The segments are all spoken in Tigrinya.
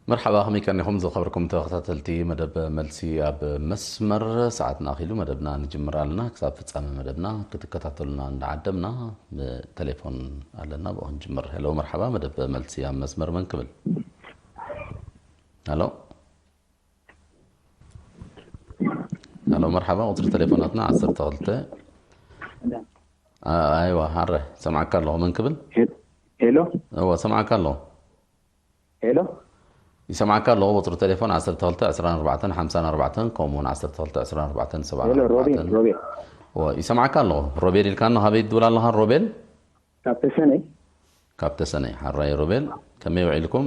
መርሓባ፣ ከመይ ቀኒኹም ዝኸበርኩም ተኸታተልቲ መደብ መልሲ ኣብ መስመር? ሰዓትና ኣኺሉ መደብና ንጅምር ኣለና። ክሳብ ፍጻመ መደብና ክትከታተሉና እንዳዓደምና፣ ብቴሌፎን ኣለና፣ ብኡ ክንጅምር። ሄሎ፣ መርሓባ፣ መደብ መልሲ ኣብ መስመር፣ መን ክብል? ሄሎ፣ ሄሎ፣ መርሓባ፣ ቁጽሪ ቴሌፎናትና ዓሰርተ ክልተ። አ-፣ ኣይዋ፣ ሃረ፣ ሰምዓካ ኣለኹ፣ መን ክብል? ሄ-፣ ሄሎ። እወ፣ ሰምዓካ ኣለኹ። ሄሎ። ይሰምዓካ ኣለኹ፣ ቁጽሪ ቴሌፎን ዓሰርተ ክልተ ዕስራን ኣርባዕተን ሓምሳን ኣርባዕተን፣ ከምኡ እውን ዓሰርተ ክልተ ዕስራን ኣርባዕተን ሰብዓን ኣርባዕተን። ሄሎ፣ ሮቤል፣ ሮቤል። እወ፣ ይሰምዓካ ኣለኹ። ሮቤል ኢልካና፣ ካበይ ትብል ኣለኻ ሮቤል? ካብ ተሰነይ። ካብ ተሰነይ። ሓራይ ሮቤል፣ ከመይ ውዒልኩም?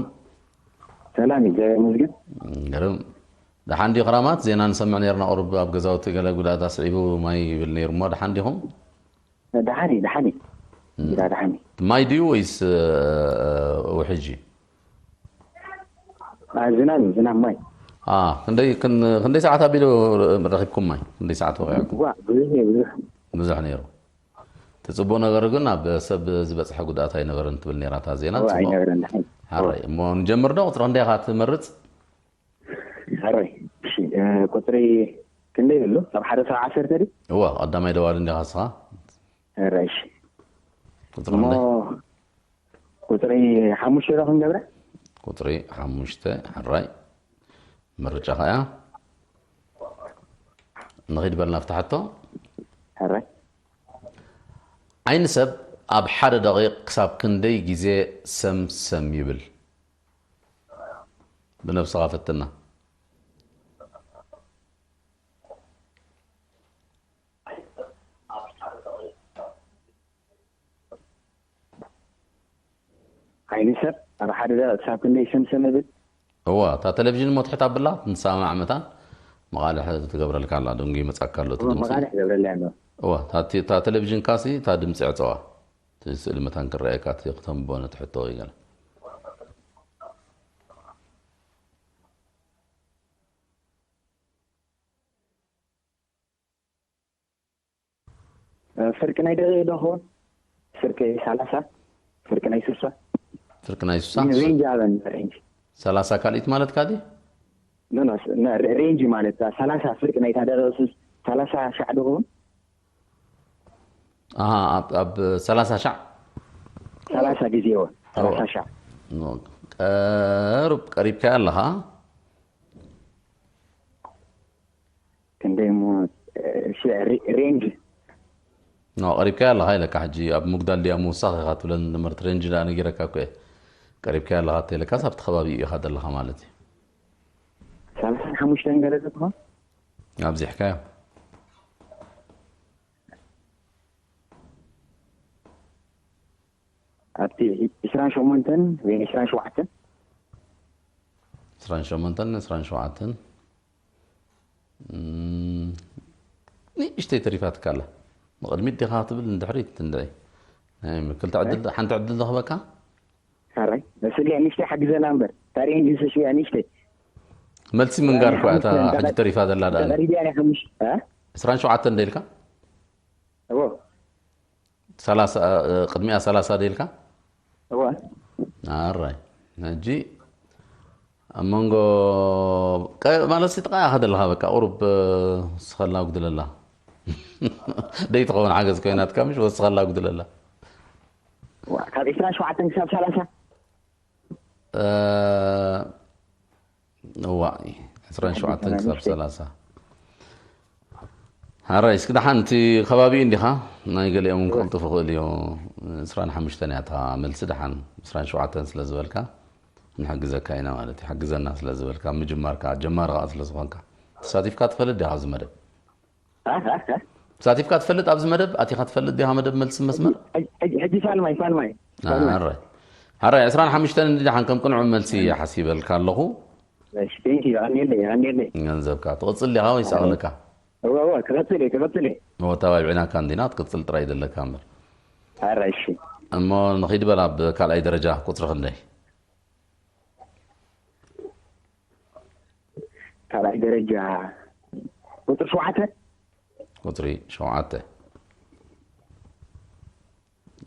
ሰላም፣ እግዚኣብሔር ይመስገን። ግርም። ደሓን ድዩ ክራማት? ዜና ንሰምዕ ነርና፣ ቁሩብ ኣብ ገዛውቲ ገለ ጉድኣት ኣስዒቡ ማይ ይብል ነይሩ እሞ፣ ደሓን ዲኹም? ደሓን እዩ፣ ደሓን እዩ። እም። እንዳ ደሓን እዩ። ማይ ድዩ ወይስ፣ እ፣ ውሕጅ እዩ? አ፣ ዝናብ እዩ፣ ዝናብ ማይ። አ፣ ክንደይ፣ ክን-፣ ክንደይ ሰዓት ኣቢሉ ረኺብኩም ማይ? ክንደይ ሰዓት ወቒዕኩም? ዋ፣ ብዙሕ እዩ፣ ብዙሕ። ብዙሕ ነይሩ። እቲ ጽቡቕ ነገር ግን ኣብ ሰብ ዝበጽሐ ጉድኣት ኣይነበረን ትብል ነይራ እታ ዜና። እወ፣ ጽቡቕ። ኣይነበረን፣ ደሓን። ሓራይ። እወ። እሞ ንጀምር ዶ? ቁጽሪ ክንደይ ኢኻ ትመርጽ? ሓራይ። እሺ፣ እ፣ ቁጽሪ ክንደይ ይብሉ? ካብ ሓደ ክሳብ ዓሰርተ ድዩ? እወ፣ ቀዳማይ ደዋሊ እንዲኻ ንስኻ። ሓራይ፣ እሺ። ቁጽሪ እሞ ክንደይ? ቁጽሪ ሓሙሽተ ዶ ክንገብራ? ቁጽሪ ሓሙሽተ፣ ሓራይ። ምርጫኻ እያ። ንኺድ በልና ኣብታ ሕቶ። ሕራይ። ዓይኒ ሰብ ኣብ ሓደ ደቂቕ ክሳብ ክንደይ ግዜ ሰም ሰም ይብል? ብነብስኻ ፈትና። ዓይኒ ሰብ ኣብ ሓደ ደቂቕ ክሳብ ክንደይ ሰምሰም ይብል? እዋ፣ እታ ቴሌቪዥን እሞ ትሕት ኣብላ፣ ንሳ ማዕመታን መቓልሕ ትገብረልካ ኣላ፣ ደንጉ ይመጻካ ኣሎ እቲ እዋ፣ ድምጺ። መቓልሕ ይገብረለይ ኣሎ። እዋ፣ እታ ቲ-፣ እታ ቴሌቪዥን ካሲ፣ እታ ድምጺ ዕጸዋ። እቲ ስእሊ መታን ክረኣየካ፣ እቲ ክተንብቦ ነቲ ሕቶ ወይ ገለ። እ፣ ፍርቂ ናይ ደቂቕ ዶ ኸውን? ፍርቂ ሰላሳ፣ ፍርቂ ናይ ስሳ። ፍርቂ ናይ ስሳ? ሬንጅ ኣበን፣ ሬንጅ። ሰላሳ ካልኢት ማለትካ ድዩ? ኖ፣ ኖ፣ ስ-፣ ነ-፣ ሬ-፣ ሬንጅ ማለት፣ እ፣ ሰላሳ ፍርቂ ናይታ ደቂቕ ስስ-፣ ሰላሳ ሻዕ ዶ ኸውን? ኣሃ፣ ኣብ፣ ኣብ ሰላሳ ሻዕ? ሰላሳ ግዜ እውን፣ ሰላሳ ሻዕ። ኖ፣ ቀሩብ፣ ቀሪብካዮ ኣለኻ። ክንደይ እሞ፣ እ፣ ሽ-፣ ሬ-፣ ሬንጅ። ኖ፣ ቀሪብካዮ ኣለኻ ኢለካ። ሕጂ ኣብ ምጉዳል ድያ ምውሳኽ ኢኻ ትብለኒ፣ ትምህርቲ ሬንጅ ደኣ ነጊረካ እኮ እየ። ቀሪብካዮ ኣለኻ እንተኢለካስ ኣብቲ ከባቢ ኢኻ ዘለኻ ማለት እዩ። ሰላሳን ሓሙሽተን ገለ ትኾን? ኣብዚሕካዮ። ኣብቲ ዒስራን ሸሞንተን ወይ ዒስራን ሸውዓተን? ዒስራን ሸሞንተን፣ ዒስራን ሸውዓተን። እም፣ ንእሽተይ ተሪፋትካ ኣላ። ንቕድሚት ዲኻ ትብል፣ ንድሕሪት እንድዒ። ናይ ክልተ ዕድል፣ ሓንቲ ዕድል ዝኸበካ? ሓራይ። ስልያ ንእሽተይ ሓግዘና እምበር። ታሪኽ እንጂ ስልያ ንእሽተይ። መልሲ ምንጋር እኳ እታ ሓሙሽተ፣ ሕጂ ተሪፋ ዘላ ደኣ። ተቐሪብያ ናይ ሓሙሽተ፣ እ? ዒስራን ሸውዓተን እንደ ኢልካ? እዎ። ሰላሳ፣ እ፣ ቅድሚኣ ሰላሳ ዶ ኢልካ? እወ። ኣራይ። ሕጂ ኣብ መንጎ ቀ-፣ ማለት ሲ ጥቓ ኢኻ ዘለኻ፣ በቃ፣ ቁሩብ፣ እ፣ ወስኸላ ኣጉድለላ። ደይ ትኸውን ሓገዝ ኮይናትካ፣ ምሽ ወስኸላ ኣጉድለላ። ዋ፣ ካብ ዒስራን ሸውዓተን ክሳብ ሰላሳ? እ፣ እዋእ፣ ዕስራን ሸውዓተን ክሳብ ሰላሳ። ሓራይ፣ እስኪ ደሓን እቲ ከባቢኡ እንዲኻ? ናይ ገሊኦም እውን ክቕልጥፍ ይኽእል እዩ። ዕስራን ሓሙሽተን እያ እታ መልሲ። ደሓን ዕስራን ሸውዓተን ስለ ዝበልካ፣ ንሕግዘካ ኢና ማለት እዩ። ሓግዘና ስለ ዝበልካ፣ ኣብ ምጅማርካ፣ ጀማሪ ኸዓ ስለ ዝኾንካ። ተሳቲፍካ ትፈልጥ ዲኻ ኣብዚ መደብ? እ፣ እ፣ እ። ተሳቲፍካ ትፈልጥ ኣብዚ መደብ? ኣቲኻ ትፈልጥ ዲኻ መደብ መልሲ መስመር? ሕጂ፣ ሕጂ፣ ሕጂ ፋልማይ፣ ፋልማይ፣ ፋልማይ። ኣራይ። ኣራይ፣ ዕስራን ሓሙሽተን እንዲ ደሓን ከም ቅንዑ መልሲ ሓሲበልካ ኣለኹ። እሺ፣ thank you። ኣንየለይ፣ ኣንየለይ። ገንዘብካ ትቕጽል ዲኻ ወይስ ኣቕልካ? እወ፣ እወ፣ ክቐጽል እየ፣ ክቐጽል እየ። እወ፣ ተባቢዕናካ እንዲና፣ ክትቅጽል ጥራይ ዘለካ እምበር። ኣራይ፣ እሺ። እሞ ንኺድ በል ኣብ ካልኣይ ደረጃ ቁጽሪ ክንደይ? ካልኣይ ደረጃ ቁጽሪ ሸውዓተ። ቁጽሪ ሸውዓተ።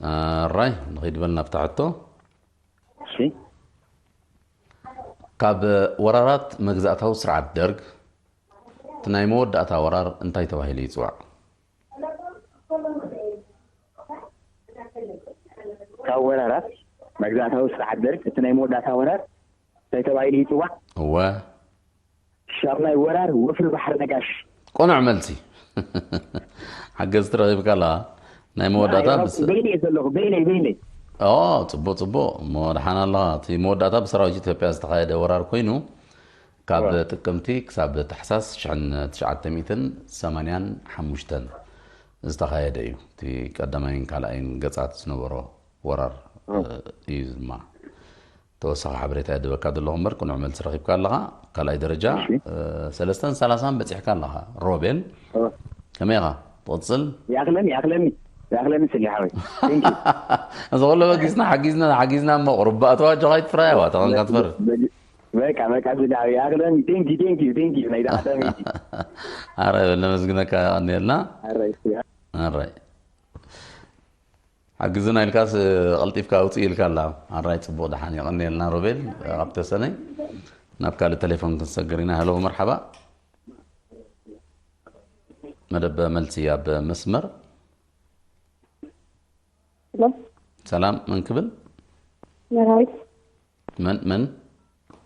ኣራይ፣ ንኺድ በል ናብታ ሕቶ። እሺ። ካብ ወራራት መግዛእታዊ ስርዓት ደርግ እቲ ናይ መወዳእታ ወራር እንታይ ተባሂሉ ይጽዋዕ? ካብ ወራራት መግዛእታዊ ስርዓት ደርግ እቲ ናይ መወዳእታ ወራር እንታይ ተባሂሉ ይጽዋዕ? እወ። ሻምናይ ወራር ወፍሪ ባሕሪ ነጋሽ። ቅኑዕ መልሲ። ሓገዝቲ ረኺብካ ኣለኻ። ናይ መወዳእታ ብስ- በይነይ ዘለኹ፣ በይነይ፣ በይነይ። ኦ፣ ጽቡቕ፣ ጽቡቕ። እሞ ደሓን ኣለኻ። እቲ መወዳእታ ብሰራዊት ኢትዮጵያ ዝተኻየደ ወራር ኮይኑ፣ ካብ ጥቅምቲ ክሳብ ታሕሳስ ሽሕን ትሽዓተ ሚእትን ሰማንያን ሓሙሽተን ዝተኻየደ እዩ። እቲ ቀዳማይን ካልኣይን ገጻት ዝነበሮ ወራር እዩ ድማ። ተወሳኺ ሓበሬታ የድበካ ዘለኹ እምበር ቅኑዕ መልሲ ረኺብካ ኣለኻ። ካልኣይ ደረጃ ሰለስተን ሰላሳን በጺሕካ ኣለኻ። ሮቤል፣ ከመይ ኢኻ? ትቕጽል? ይኣኽለኒ ይኣኽለኒ ይኣኽለኒ ስሊ ሓወይ። እዚ ኩሉ በጊስና ሓጊዝና ሓጊዝና እሞ ቁርባ ኣተዋጆ ካይትፍራያ ዋ ተቐንካ ትፈር። በቃ በቃ ስሊ ሓወይ ይኣኽለኒ። ቴንኪ ቴንኪ ቴንኪ ናይ ዳዕዳሚ። ኣረ ነመስግነካ፣ ቀኒልና። ኣረ ኣራይ ሓግዝና ኢልካስ ቀልጢፍካ ኣውፅእ ኢልካ ኣላ። ኣራይ ፅቡቕ ደሓን የቐንየልና ሮቤል። ኣብ ተሰነይ ናብ ካልእ ቴሌፎን ክንሰግር ኢና። ሄሎ መርሓባ። መደብ መልሲ ኣብ መስመር። ሄሎ ሰላም፣ መን ክብል? መርሃዊት መን መን?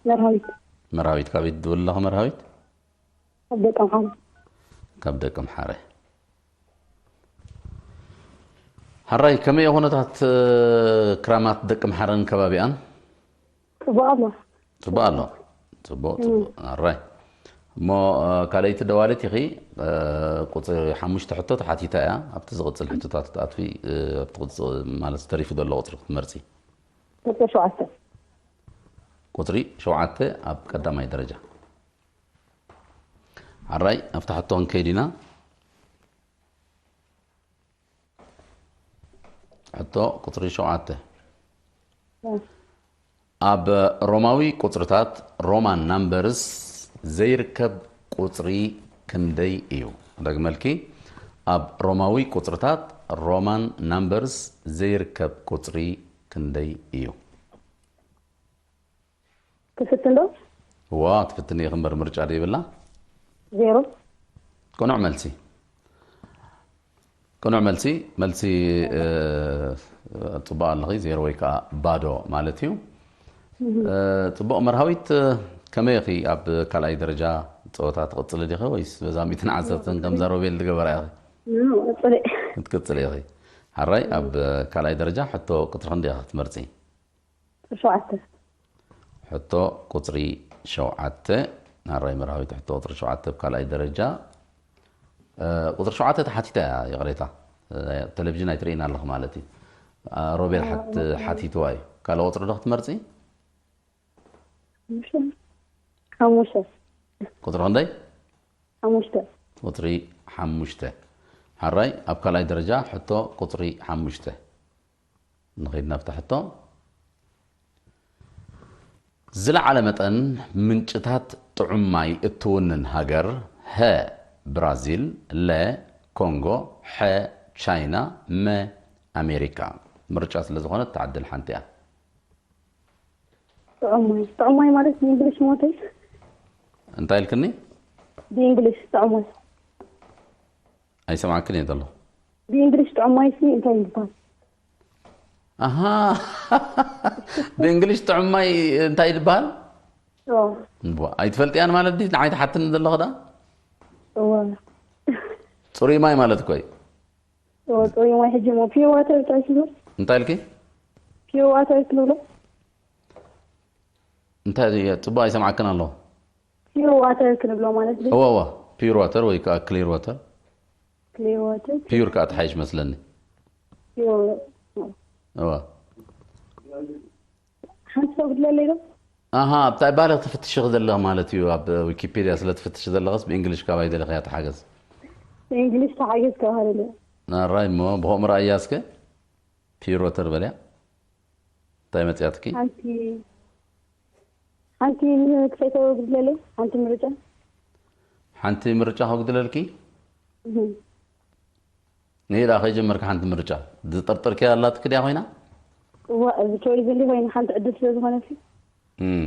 መርሃዊት መርሃዊት፣ ካበይ ትድውል ኣለኺ መርሃዊት? ኣብ ደቀምሓረ ካብ ደቀምሓረ። ሓራይ፣ ከመይ እዩ ኩነታት ክራማት ደቀምሓረን ከባቢኣን? ጽቡቕ ኣሎ። ጽቡቕ ኣሎ። ጽቡቕ ጽቡቕ። ሓራይ እሞ ካልኣይቲ ደዋሊት ኢኺ። ቁጽሪ ሓሙሽተ ሕቶ ተሓቲታ እያ። ኣብቲ ዝቕጽል ሕቶታት ክትኣትዊ ኣብቲ ቅጽ ማለት ተሪፉ ዘሎ ቁጽሪ ክትመርጺ። ቁጽሪ ሸውዓተ ቁጽሪ ሸውዓተ ኣብ ቀዳማይ ደረጃ። ሓራይ ኣብታ ሕቶ ክንከይድ ኢና። ሕቶ ቁጽሪ ሸውዓተ። ኣብ ሮማዊ ቁጽርታት፣ ሮማን ናምበርስ፣ ዘይርከብ ቁጽሪ ክንደይ እዩ? ክደግመልኪ፣ ኣብ ሮማዊ ቁጽርታት፣ ሮማን ናምበርስ፣ ዘይርከብ ቁጽሪ ክንደይ እዩ? ክፍትን ዶ? ዋ ትፍትን ኢኺ እምበር ምርጫ ዶ ይብላ? ዜሮ ቅኑዕ መልሲ። ቅኑዕ መልሲ። መልሲ ጽቡቕ ኣለኺ። ዜሮ ወይ ከዓ ባዶ ማለት እዩ። ጽቡቕ መርሃዊት፣ ከመይ ኢኺ? ኣብ ካልኣይ ደረጃ ፀወታ ትቕፅሊ ዲኺ ወይስ በዛ ሚእትን ዓሰርተን ከምዛ ሮቤል ዝገበራ ኢኺ? ጽሬ ክትቅፅሊ ኢኺ። ሓራይ ኣብ ካልኣይ ደረጃ ሕቶ ቁፅሪ ክንደይ ኢኺ ክትመርፂ? ሸውዓተ ሕቶ ቁፅሪ ሸውዓተ። ሓራይ መርሃዊት ሕቶ ቁፅሪ ሸውዓተ ኣብ ካልኣይ ደረጃ። ቁፅሪ ሸውዓተ ተሓቲታ እያ፣ ይቕሬታ። ቴሌቪዥን ኣይትርእይን ኣለኺ ማለት እዩ። ሮቤል ሓት- ሓቲትዋ እዩ። ካልእ ቁፅሪ ዶ ክትመርፂ? ሓሙሽተ ቁፅሪ ክንደይ? ሓሙሽተ ቁፅሪ ሓሙሽተ። ሓራይ ኣብ ካልኣይ ደረጃ ሕቶ ቁፅሪ ሓሙሽተ። ንኸይድ ናብታ ሕቶ። ዝለዓለ መጠን ምንጭታት ጥዑም ማይ እትውንን ሃገር፣ ሀ ብራዚል፣ ለ ኮንጎ፣ ሐ ቻይና፣ መ ኣሜሪካ። ምርጫ ስለ ዝኾነ እታ ዕድል ሓንቲ እያ። ጥዑም ማይ ጥዑም ማይ ማለት ብእንግሊሽ ሞተይ እንታይ ኢልክኒ? ብእንግሊሽ ጥዑም ማይ ኣይሰማዕክን እየ ዘለኹ። ብእንግሊሽ ጥዑም ማይ ሲ እንታይ ይባል? ኣሃ ብእንግሊሽ ጥዑም ማይ እንታይ ይባል? ኦ እምቧ፣ ኣይትፈልጥያን ማለት ድዩ? ንዓይ ትሓትኒ ዘለኹ ዳ? እወ ጽሩይ ማይ ማለት እኮ እዩ። እወ ጽሩይ ማይ ሕጂ ሞ ፒር ዋተር እንታይ ትብሎ? እንታይ ኢልኪ? ፒር ዋተር ትብሎ? እንታይ እዩ? ጽቡቕ ኣይሰምዓክን ኣለኹ። ፒር ዋተር ክንብሎ ማለት ድዩ? እወ እወ፣ ፒር ዋተር ወይ ከዓ ክሊር ዋተር። ክሊር ዋተር ፒር ከዓ ትሓይሽ መስለኒ። ፒር እወ። ሓንቲ ሰው ግድለለይ ዶ? ኣሃ፣ ብታይ ባልኽ ትፍትሽ ዘለኽ ማለት እዩ። ኣብ ዊኪፔድያ ስለ ትፍትሽ ዘለኽስ ብእንግሊሽ ካባይ ደለኽያ ተሓገዝ። እንግሊሽ ተሓገዝ ተባሃለለ ናራይ እሞ ብኸምኡ ረኣያ እስከ። ፒር ዋተር በልያ። እንታይ መጽያትኪ? ሓንቲ ሓንቲ ክሰይተው ግድለለይ ሓንቲ ምርጫ ሓንቲ ምርጫ ከጉድለልኪ? እህም። ንኢዳ ከይጀመርካ ሓንቲ ምርጫ ዝጠርጠርክያ ኣላትክ ድያ ኮይና? እዋ እዚ ቾይስ እንዲ ኮይኑ ሓንቲ ዕድል ስለ ዝኾነትሲ እም።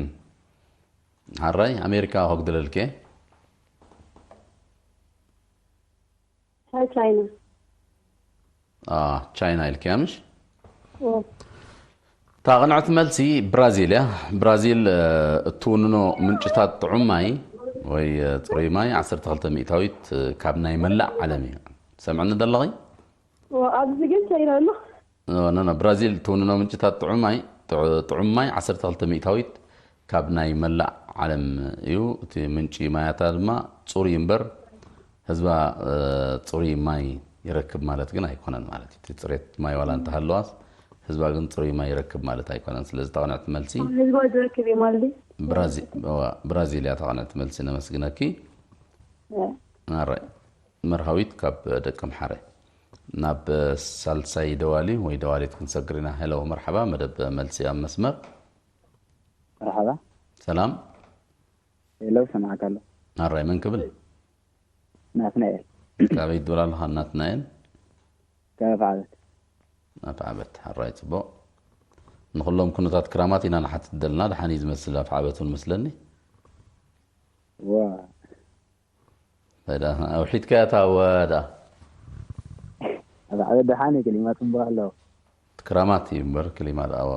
ሓራይ ኣሜሪካ ከጉድለልክ እየ። ቻይና። ቻይና ኢልክያ ምሽ? እታ ቅንዕቲ መልሲ ብራዚል እያ። ብራዚል እትውንኖ ምንጭታት ጥዑም ማይ ወይ ፅሩይ ማይ ዓሰርተ ክልተ ሚእታዊት ካብ ናይ መላእ ዓለም እዩ። ሰምዕኒ ዘለኺ? ኣብዚ ግን ቻይና ኣሎ። ኖ ኖ ብራዚል ትውንኖ ምንጭታት ጥዑም ማይ ጥዑም ማይ ዓሰርተ ክልተ ሚእታዊት ካብ ናይ መላእ ዓለም እዩ። እቲ ምንጪ ማያታ ድማ ፅሩይ እምበር ህዝባ ፅሩይ ማይ ይረክብ ማለት ግን ኣይኮነን ማለት እዩ። እቲ ፅሬት ማይ ዋላ እንተሃለዋስ ህዝባ ግን ፅሩይ ማይ ይረክብ ማለት ኣይኮነን። ስለዚ ተቐንዕቲ መልሲ ህዝባ ዝረክብ እዩ ማለት እዩ። ብራዚል እያ ተቐንዕቲ መልሲ። ነመስግነኪ። ኣራይ መርሃዊት ካብ ደቂ ኣምሓረ ናብ ሳልሳይ ደዋሊ ወይ ደዋሊት ክንሰግር ኢና። ሄሎ መርሓባ፣ መደብ መልሲ ኣብ መስመር። መርሓባ። ሰላም። ሄሎ፣ ሰማዕካ ኣሎ። ኣራይ መን ክብል? ናትናኤል። ካበይ ትብል ኣለኻ ናትናኤል? ካብ ኣፍዓበት። ኣፍዓበት። ኣራይ ጽቡቕ። ንኹሎም ኩነታት ክራማት ኢና ንሓትት ዘለና። ደሓን እዩ ዝመስል ኣፍዓበት እውን መስለኒ። ዋ ፈዳ ኣውሒድካያ እታ ወዳ ኣብ ዓበ ደሓን እዩ፣ ክሊማ ጽቡቕ ኣለዎ። ክራማት እዩ እምበር ክሊማ ደኣዋ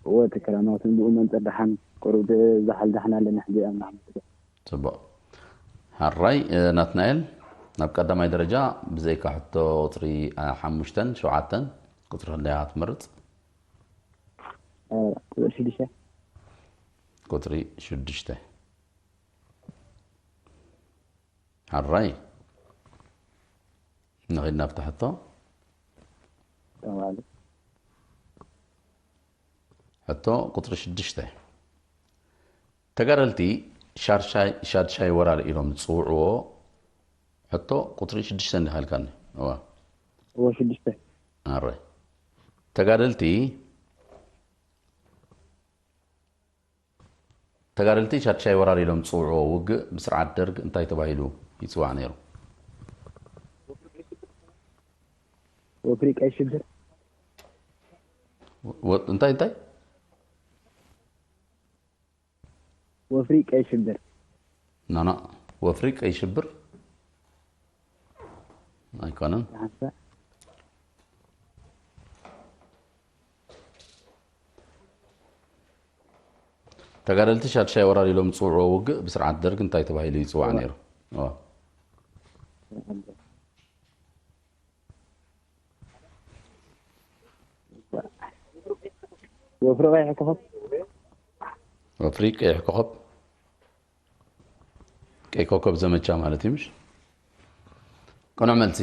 እወ እቲ ክራማት እንድኡ መንጸር ደሓን ቁሩብ ዛሓል ደሓን ኣለና ሕጂ ኣብ ናሕመት ጽቡቕ። ሓራይ ናትናኤል ናብ ቀዳማይ ደረጃ ብዘይካ ሕቶ ቁፅሪ ሓሙሽተን ሸውዓተን ቁፅሪ ክንደይ ኢኻ ትመርፅ? ቁፅሪ ሽዱሽተ ቁፅሪ ሽዱሽተ ሓራይ ንኺድ ናብቲ ሕቶ ተባለ ሕቶ ቁፅሪ ሽዱሽተ ተጋደልቲ ሻድሻይ ወራር ኢሎም ዝፅውዕዎ ሕቶ ቁፅሪ ሽዱሽተ እንዲኻ ኢልካኒ እዋ እዎ ሽዱሽተ ኣረ ተጋደልቲ ተጋደልቲ ሻድሻይ ወራር ኢሎም ዝፅውዕዎ ውግእ ብስርዓት ደርግ እንታይ ተባሂሉ ይፅዋዕ ነይሩ? ወፍሪ ቀይ ሽብር እንታይ እንታይ ወፍሪ ቀይ ሽብር ናና ወፍሪ ቀይ ሽብር ኣይኮነን። ተጋደልቲ ሻድሻይ ወራር ኢሎም ዝፅውዕዎ ውግእ ብስርዓት ደርግ እንታይ ተባሂሉ ይፅዋዕ ነይሩ? ወፍሪ ቀይሕ ኮኸብ ወፍሪ ቀይሕ ኮኸብ ቀይ ኮከብ ዘመቻ ማለት እዩ ምሽ? ቅኑዕ መልሲ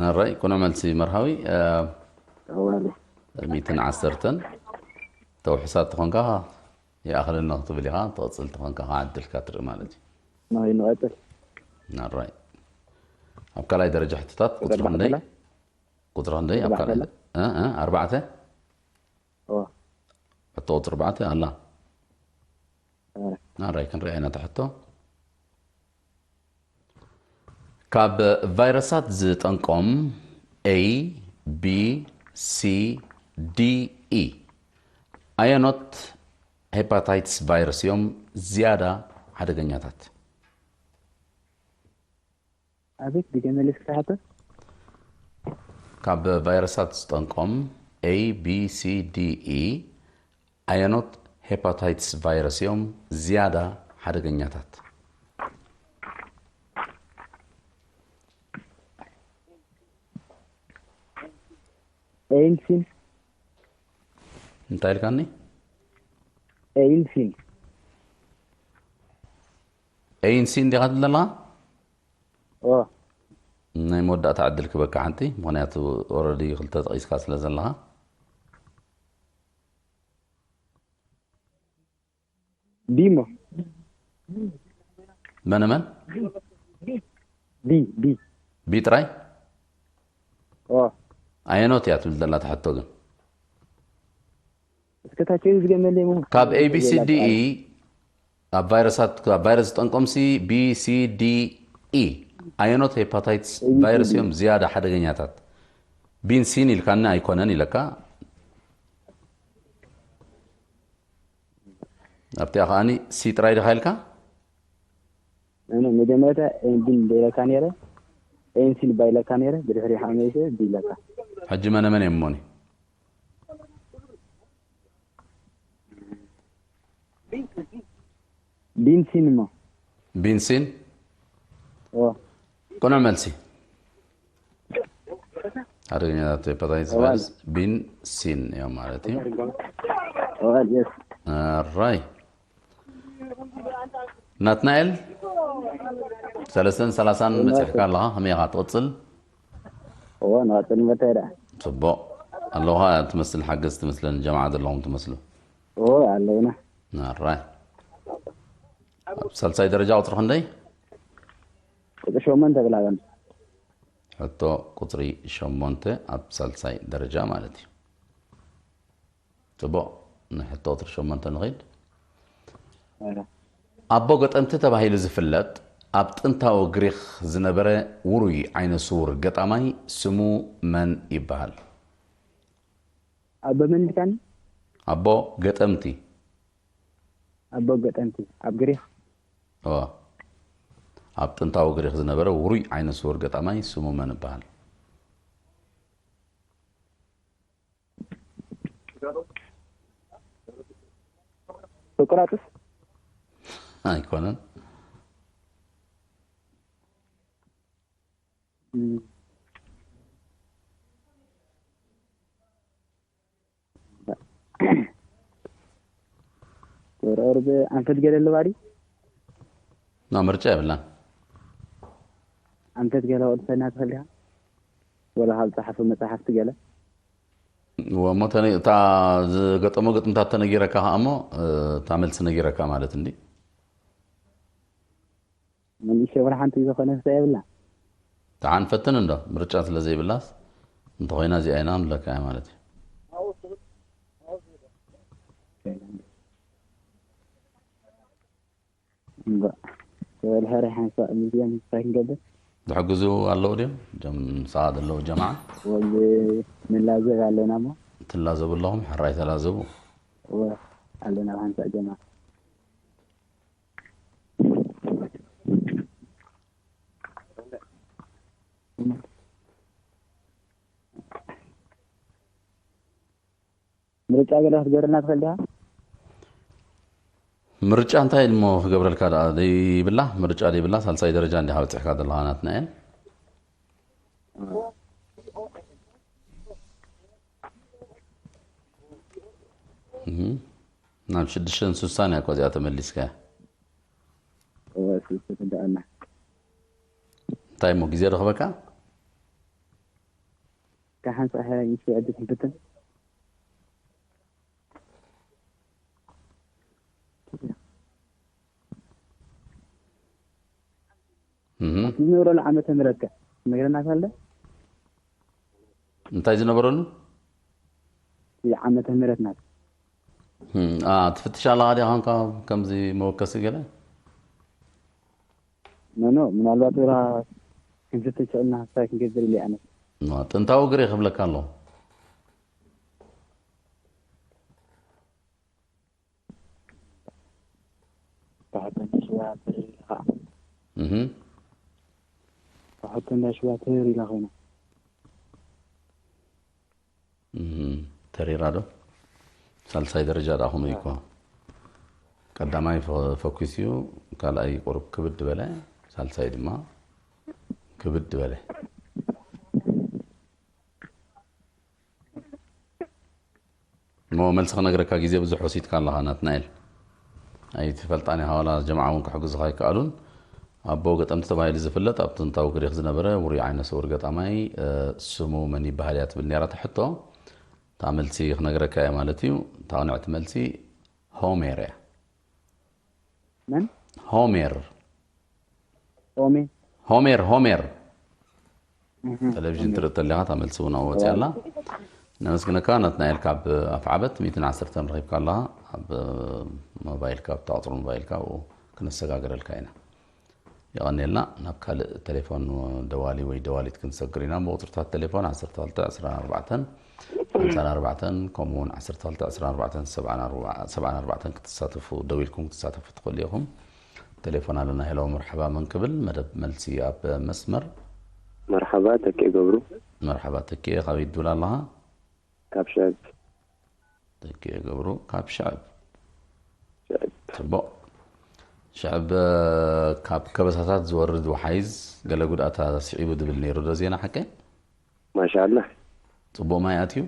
ኣራይ ቅኑዕ መልሲ መርሃዊ ሚትን ዓሰርተን ተውሕሳት ተኾንካ ይኣኽለና ክትብል ኢኻ ትቕፅል ተኾንካ ከዓ ዕድልካ ትርኢ ማለት እዩ ናይ ንቐፅል ኣራይ ኣብ ካልኣይ ደረጃ ሕቶታት ቁፅሪ ክንደይ ቁፅሪ ክንደይ ኣብ ካልኣይ ኣርባዕተ ሕቶ ቁፅሪ ኣርባዕተ ኣላ ኣራይ ክንሪኣ ኢና ትሕቶ ካብ ቫይረሳት ዝጠንቆም A B C D E ኣየኖት ሄፓታይትስ ቫይረስ እዮም ዝያዳ ሓደገኛታት? ኣቤት ድገመልስ ክትሓቶ ካብ ቫይረሳት ዝጠንቆም A B C D E ኣየኖት ሄፓታይትስ ቫይረስ እዮም ዝያዳ ሓደገኛታት? ኤይንሲን እንታይ ኢልካኒ? ኤይንሲን ኤይንሲን ዲኻ ትብል ዘለኻ? ኦ ናይ መወዳእታ ዕድል ክበካ ሓንቲ ምክንያቱ ኦረዲ ክልተ ጠቂስካ ስለ ዘለኻ ቢሞ መነ መን ቢ ቢ ቢ ጥራይ ኦ ኣየኖት እያ ትብል ዘላ ትሕቶ ግን እስከታቸው ዝገመለ ሞ ካብ ኤቢሲዲ ኣብ ቫይረሳት ኣብ ቫይረስ ዝጠንቆምሲ ቢሲዲኢ ኣየኖት ሄፓታይትስ ቫይረስ እዮም ዝያዳ ሓደገኛታት ቢንሲን ኢልካኒ ኣይኮነን ኢለካ ኣብቲኣ ከዓኒ ሲ ጥራይ ዲኻ ኢልካ? እኔ መጀመሪያ ኤንዲን ደይለካ ነይረ፣ ኤንሲን ባይለካ ነይረ፣ ብድሕሪ ሓመይሰ ቢለካ። ሕጂ መነ መን እዮም እሞኒ? ቢንሲን እሞ። ቢንሲን? ኦ። ቅኑዕ መልሲ። ሓደገኛታት ሄፓታይትስ ቫይረስ ቢንሲን እዮም ማለት እዩ። ኦል የስ። ኣራይ። ናትናኤል፣ ሰለስተን ሰላሳን መፂሕካ ኣለኻ፣ ከመይ ኢኻ ትቕፅል? ኦ፣ ንቐፅል መተ ደኣ። ፅቡቕ። ኣለኻ ትመስል፣ ሓገዝ ትመስለን፣ ጀማዓ ዘለኹም ትመስሉ። ኦ፣ ኣለውና። ኣራይ። ኣብ ሳልሳይ ደረጃ ቁፅሪ ክንደይ? ቁፅሪ ሸሞንተ ብላበን። ሕቶ ቁፅሪ ሸሞንተ ኣብ ሳልሳይ ደረጃ ማለት እዩ። ፅቡቕ፣ ንሕቶ ቁፅሪ ሸሞንተ ንኸይድ። ኧረ። ኣቦ ገጠምቲ ተባሂሉ ዝፍለጥ ኣብ ጥንታዊ ግሪኽ ዝነበረ ውሩይ ዓይነ ስውር ገጣማይ ስሙ መን ይበሃል? ኣቦ መን ኢልካኒ? ኣቦ ገጠምቲ። ኣቦ ገጠምቲ ኣብ ግሪኽ። እወ። ኣብ ጥንታዊ ግሪኽ ዝነበረ ውሩይ ዓይነ ስውር ገጣማይ ስሙ መን ይበሃል? ሶቅራጥስ። ኣይኮነን። እም። ቁርቁር ብኣንፈት ገለ ኣለዋ ድዩ? ና ምርጫ የብላን። ኣንፈት ገለ ወድሰና ትኽእል ዲኻ? ወላ ካብ ጸሓፉ መጽሓፍቲ ገለ? እሞ ተነ-፣ እታ ዝገጠሞ ግጥምታት ተነጊረካ ከኣ እሞ፣ እ፣ እታ መልሲ ነጊረካ ማለት እንዲ። መልሲ ወላ ሓንቲ ዝኾነ ስለ የብላ። ደሓን ፈትን እንዶ፣ ምርጫ ስለ ዘይብላስ፣ እንተኾይና እዚኣ ኢና ንብለካ እያ ማለት እዩ። እምባ። ተበልሐ ሪሓንሳ ሙዚየም እንታይ ክንገብር? ዝሕግዙ ኣለዉ ድዮም? እዞም ምሳኻ ዘለዉ ጀማዓ? ወዚ ንላዘብ ኣለና እሞ። ትላዘቡ ኣለኹም፣ ሕራይ ተላዘቡ። እወ፣ ኣለና ብሓንሳእ ጀማዓ። ምርጫ ገለ ክትገብረልና ትኽእል ዲኻ? ምርጫ እንታይ እሞ ክገብረልካ ደኣ? ደይብላ፣ ምርጫ ደይብላ፣ ሳልሳይ ደረጃ እንዲኻ በጺሕካ ዘለኻ ናትናኤል። እህ። ናብ ሽዱሽተን ስሳን እያ እኮ እዚኣ ተመሊስካ። እወ፣ እሱ፣ እሱ ትደኣና። እንታይ እሞ ግዜ ረኽበካ? ካብ ሓንሳእ ሕራይ ምስ ዕድል ክንፍትን። እህ። እቲ ዝነብረሉ ዓመተ ምህረት ከ ትነግረና ሳለ? እንታይ ዝነበረሉ? እቲ ዓመተ ምህረት ናት። እም፣ ኣ፣ ትፍትሽ ኣለኻ ዲኻ፣ ኮንካ ከምዚ መወከሲ ገለ? ኖ፣ ኖ፣ ምናልባት ወላ ክንፍትን ሽቕልና ሓሳብ ክንገብር ኢለ ኣነ። ኖ፣ ጥንታዊ ግሪኽ ክብለካ ኣለኹ። ብሕቶ እንዳሽዋ ተሪር ኢላ ኸዓ። እህ። ብሕቶ እንዳሽዋ ተሪር ኢላ ኮይና። እህ። ተሪራ ዶ? ሳልሳይ ደረጃ ደኣ ኹኑ እዩ እኮ። ቀዳማይ ፈ-፣ ፈኲስ እዩ፣ ካልኣይ ቁሩብ ክብድ በለ፣ ሳልሳይ ድማ ክብድ በለ። እሞ መልሲ ክነግረካ ግዜ ብዙሕ ወሲድካ ኣለኻ ናትናኤል። ኣይትፈልጣን ኢኻ፣ ዋላ ጀምዓ እውን ክሕግዙኻ ኣይከኣሉን። ኣቦ ገጠምቲ ተባሂሉ ዝፍለጥ ኣብ ጥንታዊ ግሪኽ ዝነበረ ውሩይ ዓይነ ስውር ገጣማይ፣ እ፣ ስሙ መን ይበሃል እያ ትብል ነይራ እታ ሕቶ። እታ መልሲ ክነግረካ እየ ማለት እዩ። እታ ቅንዕቲ መልሲ ሆሜር እያ። መን? ሆሜር። ኦሜ። ሆሜር፣ ሆሜር። እህ፣ ቴሌቪዥን ትርኢ ተለኻ እታ መልሲ እውን ኣብኡ ወፂኣ ኣላ። ነመስግነካ ናትናኤል ካብ ኣፍዓበት ሚእትን ዓሰርተን ረኺብካ ኣለኻ። ኣብ ሞባይልካ፣ ኣብታ ቁፅሪ ሞባይልካ ኣብኡ ክነሰጋግረልካ ኢና። የቐንየልና። ናብ ካልእ ቴሌፎን ደዋሊ ወይ ደዋሊት ክንሰግር ኢና። ብቁፅርታት ቴሌፎን ዓሰርተ ክልተ ዕስራን ኣርባዕተን ሓምሳን ኣርባዕተን ከምኡ እውን ዓሰርተ ክልተ ዕስራን ኣርባዕተን ሰብዓን ኣርባዕተን ክትሳተፉ፣ ደዊልኩም ክትሳተፉ ትኽእሉ ኢኹም። ቴሌፎን ኣለና። ሄሎ፣ መርሓባ፣ መን ክብል? መደብ መልሲ ኣብ መስመር። መርሓባ፣ ተኪኤ ገብሩ። መርሓባ ተኪኤ፣ ካበይ ትብል ኣለኻ? ካብ ሸዕብ። ተኪኤ ገብሩ ካብ ሸዕብ። ሸዕብ። ጽቡቕ። ሸዕብ፣ ካብ ከበሳታት ዝወርድ ወሓይዝ ገለ ጉድኣት ስዒቡ ዝብል ነይሩ ዶ ዜና ሓቀ? ማሻኣላህ። ጽቡቕ ማይ ኣትዩ?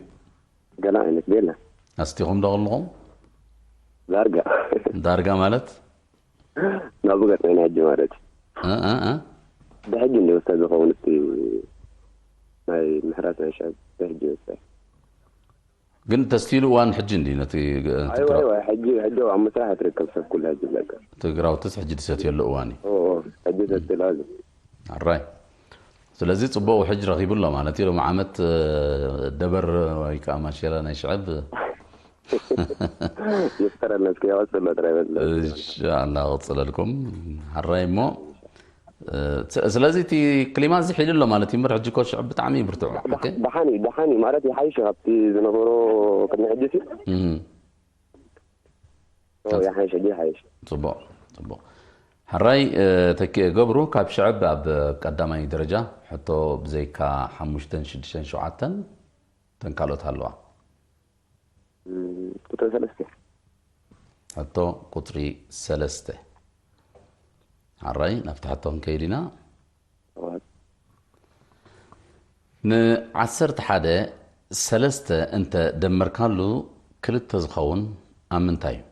ገለ ዓይነት ቤላ። ኣስቲኹም ዶ ከለኹም? ዳርጋ። ዳርጋ ማለት? ናብኡ ገጽና ኢና ሕጂ ማለት እዩ። እ፣ እ፣ እ? ብሕጂ እንዲ ወስተ ዝኸውን እቲ ናይ ምሕረት ናይ ሸዕብ ብሕጂ ወስተ። ግን ተስቲሉ እዋን ሕጂ እንዲ ነቲ ግ-፣ እቲ ኣይዋ፣ ክራ-፣ ኣይዋ፣ ሕጂ፣ ሕጂ ኣብ ምስራሕ ኣይትርከብ ሰብ ኩሉ ሕጂ ብለካ። እቲ ግራውትስ ሕጂ ዝሰትየሉ እዋን እዩ። ኦ፣ ኦ፣ ሕጂ ሰትየሉ ኣሎ። ኣራይ። ስለዚ ጽቡቕ ውሕጅ ረኺቡ ኣሎ ማለት እዩ። ሎም ዓመት፣ እ፣ ደበር ወይ ከኣ ማሸላ ናይ ሽዕብ ይፍጠረልና እስኪ፣ ያው ጽሎ ጥራይ በል። ኢንሻኣላህ፣ ክጽለልኩም። ሓራይ እሞ፣ እ፣ ስ-፣ ስለዚ እቲ ክሊማ እዚ ሒሉ ኣሎ ማለት እዩ። እምበር ሕጂ እኮ ሽዕብ ብጣዕሚ ብርቱዕ። ደሓ-፣ ኦኬ። ደሓን እዩ፣ ደሓን እዩ ማለት ይሓይሽ ካብቲ ዝነበሮ ቅድሚ ሕጂ ሲ። እም። ኦ፣ ይሓይሽ፣ ሕጂ ይሓይሽ። ጽቡቕ፣ ጽቡቕ። ሕራይ፣ እ፣ ተኪኤ ገብሩ ካብ ሽዕብ ኣብ ቀዳማይ ደረጃ ሕቶ ብዘይካ ሓሙሽተን ሽዱሽተን ሸውዓተን እተን ካልኦት ኣለዋ። እም፣ ቁጽሪ ሰለስተ። ሕቶ ቁጽሪ ሰለስተ። ሕራይ፣ ናብቲ ሕቶ ክንከይድ ኢና። እዋት። ንዓሰርተ ሓደ ሰለስተ እንተ ደመርካሉ ክልተ ዝኸውን ኣብ ምንታይ እዩ?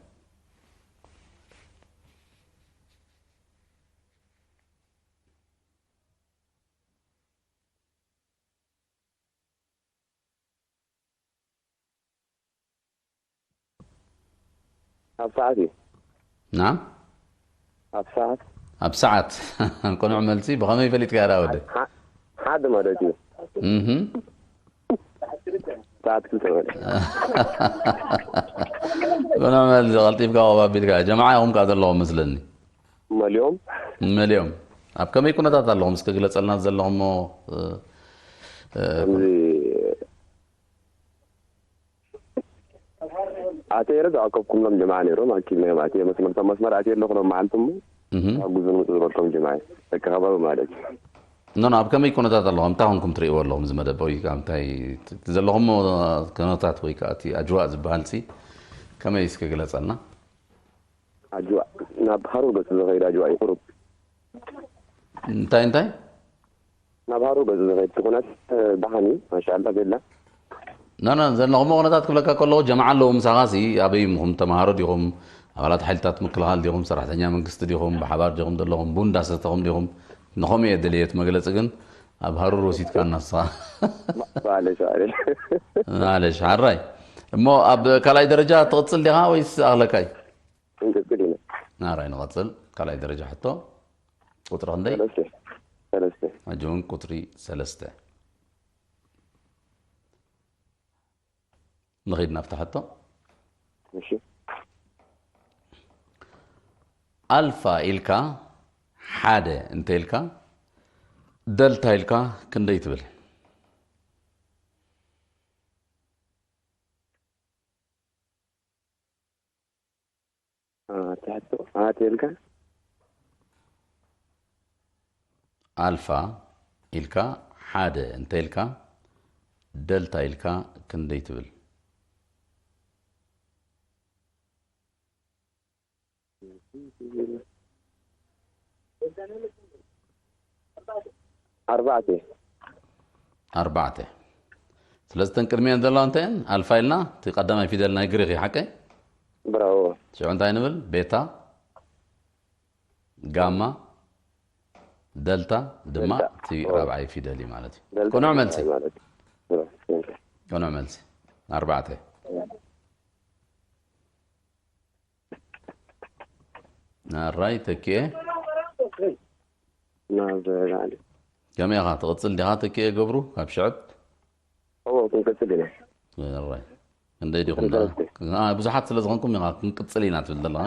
ኣብ ሰዓት እዩ። ናም? ኣብ ሰዓት። ኣብ ሰዓት። ቅኑዕ መልሲ። ብኸመይ ፈሊጥካ ዳ ወደ? ሓ-፣ ሓደ ማለት እዩ። እህ። ሰዓት ክልተ ማለት እዩ። ቅኑዕ መልሲ። ቀልጢፍካ ቆብ ኣቢልካ። ጀማዓ ኢኹም ከኣ ዘለኹም መስለኒ። መሊኦም። መሊኦም። ኣብ ከመይ ኩነታት ኣለኹም? እስከ ግለጸልና ዘለኹሞ፣ እ፣ እ፣ ከምዚ ኣትየ ርግእ ኣከብኩምሎም ጀማዓ ነይሮም፣ ኣኪብናዮም ኣትየ መስመር፣ ካብ መስመር ኣትየ ኣለኹ ሎም መዓልቲ እሞ፣ እህ። ኣብ ጉዞ ንምጽእ ዝበልኩም ጀማዓ፣ ደቂ ከባቢ ማለት እዩ። ኖ፣ ኖ፣ ኣብ ከመይ ኩነታት ኣለኹም? እንታይ ኮንኩም ትርእይዎ ኣለኹም እዚ መደብ? ወይ ከዓ እንታይ ት-፣ ዘለኹሞ ኩነታት ወይ ከዓ እቲ ኣጅዋእ ዝበሃል ሲ ከመይ እስከ ግለጸልና? ኣጅዋእ፣ ናብ ሃሩር ገጽ ዝኸይድ ኣጅዋእ እዩ ቁሩብ። እንታይ፣ እንታይ? ናብ ሃሩር ገጽ ዝኸይድ ኩነት፣ እ፣ ደሓን እዩ፣ ማሻኣላ፣ ቤላ። ና፣ ና፣ ዘለኹሞ ኩነታት ክብለካ ከለኹ፣ ጀማዓ ኣለዉ ምሳኻ ሲ፣ ኣበይ ኢኹም? ተምሃሮ ዲኹም? ኣባላት ሓይልታት ምክልኻል ዲኹም? ሰራሕተኛ መንግስቲ ዲኹም? ብሓባር ዲኹም ዘለኹም? ቡን እንዳሰተኹም ዲኹም? ንኸምኡ እየ ደልየ እቲ መግለጺ፣ ግን ኣብ ሃሩር ወሲድካና ንስኻ። ማ-፣ ማለሽ፣ ማለሽ። ማለሽ፣ ሓራይ። እሞ ኣብ ካልኣይ ደረጃ ትቕጽል ዲኻ ወይስ ኣኽለካይ? ክንቅጽል ኢና። ናራይ ንቐጽል። ካልኣይ ደረጃ ሕቶ ቁጽሪ ክንደይ? ሰለስተ። ሰለስተ። ሕጂ እውን ቁጽሪ ሰለስተ። ንኺድ ናብታ ሕቶ። እሺ። ኣልፋ ኢልካ ሓደ እንተ ኢልካ፣ ደልታ ኢልካ ክንደይ ትብል? አ፣ ትሕቶ፣ ኣት ኢልካ? ኣልፋ ኢልካ ሓደ እንተ ኢልካ፣ ደልታ ኢልካ ክንደይ ትብል? ኣርባዕተ። ኣርባዕተ። ስለዚ እተን ቅድሚኤን ዘለዋ እንታይ እየን? ኣልፋ ኢልና፣ እቲ ቀዳማይ ፊደል ናይ ግሪኽ እዩ፣ ሓቀይ? ብራቮ። ሽዑ እንታይ ንብል? ቤታ፣ ጋማ፣ ደልታ ድማ ደልታ። እቲ ኦ። ራብዓይ ፊደል እዩ ማለት እዩ። ደልታ ቅኑዕ መልሲ። ማለት እዩ። ብራቮ። ቅኑዕ መልሲ። ኣርባዕተ። ናራይ ተኪኤ። ናብ ላዕሊ። ከመይ ኢኻ ትቕጽል ዲኻ ተኪኤ ገብሩ ካብ ሽዕብ? እዎ፣ ክንቅጽል ኢና። ናራይ። ክንደይ ዲኹም ደኣ? ክንቅጽል። አ፣ ብዙሓት ስለ ዝኾንኩም ኢኻ ክንቅጽል ኢና ትብል ዘለኻ።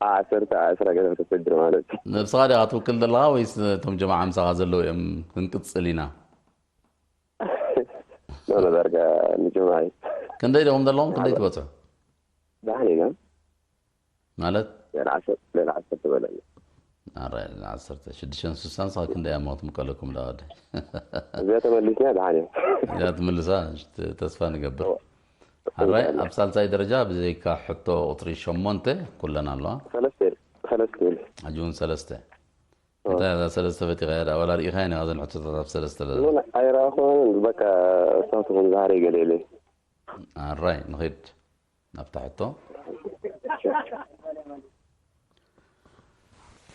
ዓ-፣ ዓሰርተ፣ ዓስራ ገዛ ተሰድር ማለት እዩ። ነብስኻ ዲኻ ትውክል ዘለኻ ወይስ እቶም ጀማዓ ምሳኻ ዘለዉ እዮም ክንቅጽል ኢና? ሆነ ዳርጋ ንጅምራ እዩ። ክንደይ ዲኹም ዘለኹም? ክንደይ ትበፅሑ? ደሓን ኢና። ማለት ሌላ ዓሰርተ ሌላ ዓሰርተ በለኒ። ኣረ ዓሰርተ ሽዱሽተን ስሳን ንስኻ ክንደይ እሞ ትምቀለኩም ዳ ወደ እዚኣ ተመሊስና ደሓን እዩ። እዚኣ ትምልሳ ተስፋ ንገብር። ኣራይ ኣብ ሳልሳይ ደረጃ ብዘይካ ሕቶ ቁፅሪ ሸሞንተ ኩለን ኣለዋ። ሰለስተ ሰለስተ ኢሉ ሕጂ እውን ሰለስተ እንታይ እዛ ሰለስተ ፈቲኻ እያ ዋላ ርኢኻ ኢና ዘን ሕቶታት ኣብ ሰለስተ ለለ ምን ኣይረኣኹን። በቃ እሳትኹም ዛሬ ገለ ኢለ ኣራይ ንኺድ ናብታ ሕቶ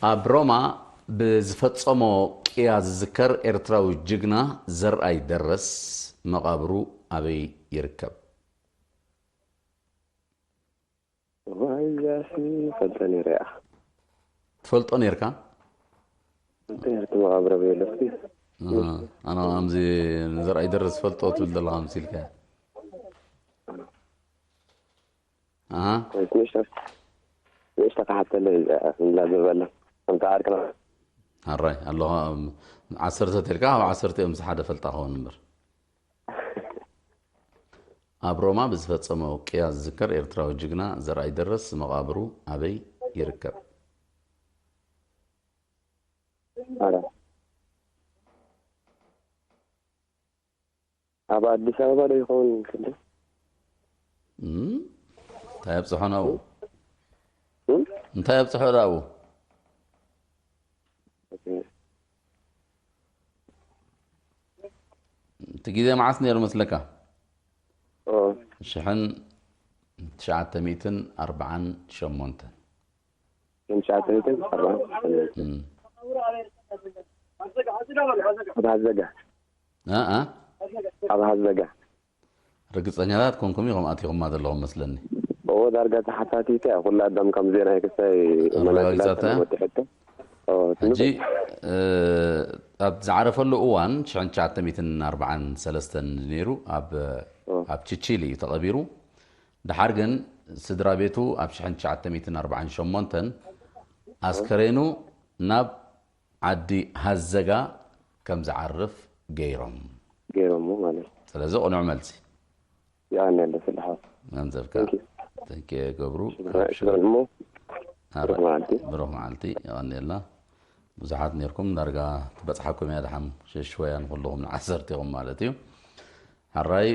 ኣብ ሮማ ብዝፈጸሞ ቅያ ዝዝከር ኤርትራዊ ጅግና ዘርኣይ ደረስ መቓብሩ ኣበይ ይርከብ? ዋያሲ ፈልጠ ነይረ እያ ትፈልጦ ነርካ? ፈልጠ ነርክ መቓብረ በየለስኪ ኣነ ከምዚ ንዘርኣይ ደረስ ዝፈልጦ ትብል ዘለኻ መሲልካ ንእሽተ ንእሽተ ክሓተለ እዚኣ እንዳ ዝበለ ከምታ ዓርክና ኣራይ ኣለኹ ዓሰርተ ተልካ ካብ ዓሰርተ እዮም ሓደ ፈልጣ ክኸውን እምበር ኣብ ሮማ ብዝፈጸመ ቅያ ዝዝከር ኤርትራዊ ጅግና ዘርኣይ ደረስ መቓብሩ ኣበይ ይርከብ? ኣረ ኣብ ኣዲስ ኣበባ ዶ ይኸውን ክልል እንታይ ኣብፅሖ ናብኡ እንታይ ኣብፅሖ ናብኡ እቲ ግዜ መዓስ ነይሩ መስለካ? ሽሕን ትሽዓተ ሚእትን ኣርብዓን ሸሞንተን ሽሕን ትሽዓተ ሚእትን ኣርብዓን ሸሞንተን ኣብ ሃዘጋ ኣብ ሃዘጋ ርግፀኛታት ኮንኩም ኢኹም ኣቲኹማ ዘለኹም መስለኒ እዎ ዳርጋ ተሓታቲት እያ ኩላ ኣዳም ከም ዜና ክሳይ ኣረጋጊፃታ እያ? መላክላተመትሕቶ ሕጂ ኣብ ዝዓረፈሉ እዋን ሽሕን ትሽዓተ ሚእትን ኣርብዓን ሰለስተን ነይሩ ኣብ ኣብ ቺቺሊ እዩ ተቐቢሩ ድሓር ግን ስድራ ቤቱ ኣብ ሽሕን ትሽዓተ ሚእትን ኣርብዓን ሸሞንተን ኣስከሬኑ ናብ ዓዲ ሃዘጋ ከም ዝዓርፍ ገይሮም ገይሮሞ ማለት ስለዚ ቅኑዕ መልሲ ይኣነ ኣሎ ስልሓት ገንዘብካ Thank you. ተንኪ ገብሩ ሽክረን እሞ ብሩኽ መዓልቲ ብሩኽ መዓልቲ የቐንየልና ብዙሓት ነርኩም ዳርጋ ትበፅሓኩም እያ ድሓም ሽሽወያ ንኩልኹም ንዓሰርተ ኢኹም ማለት እዩ ሓራይ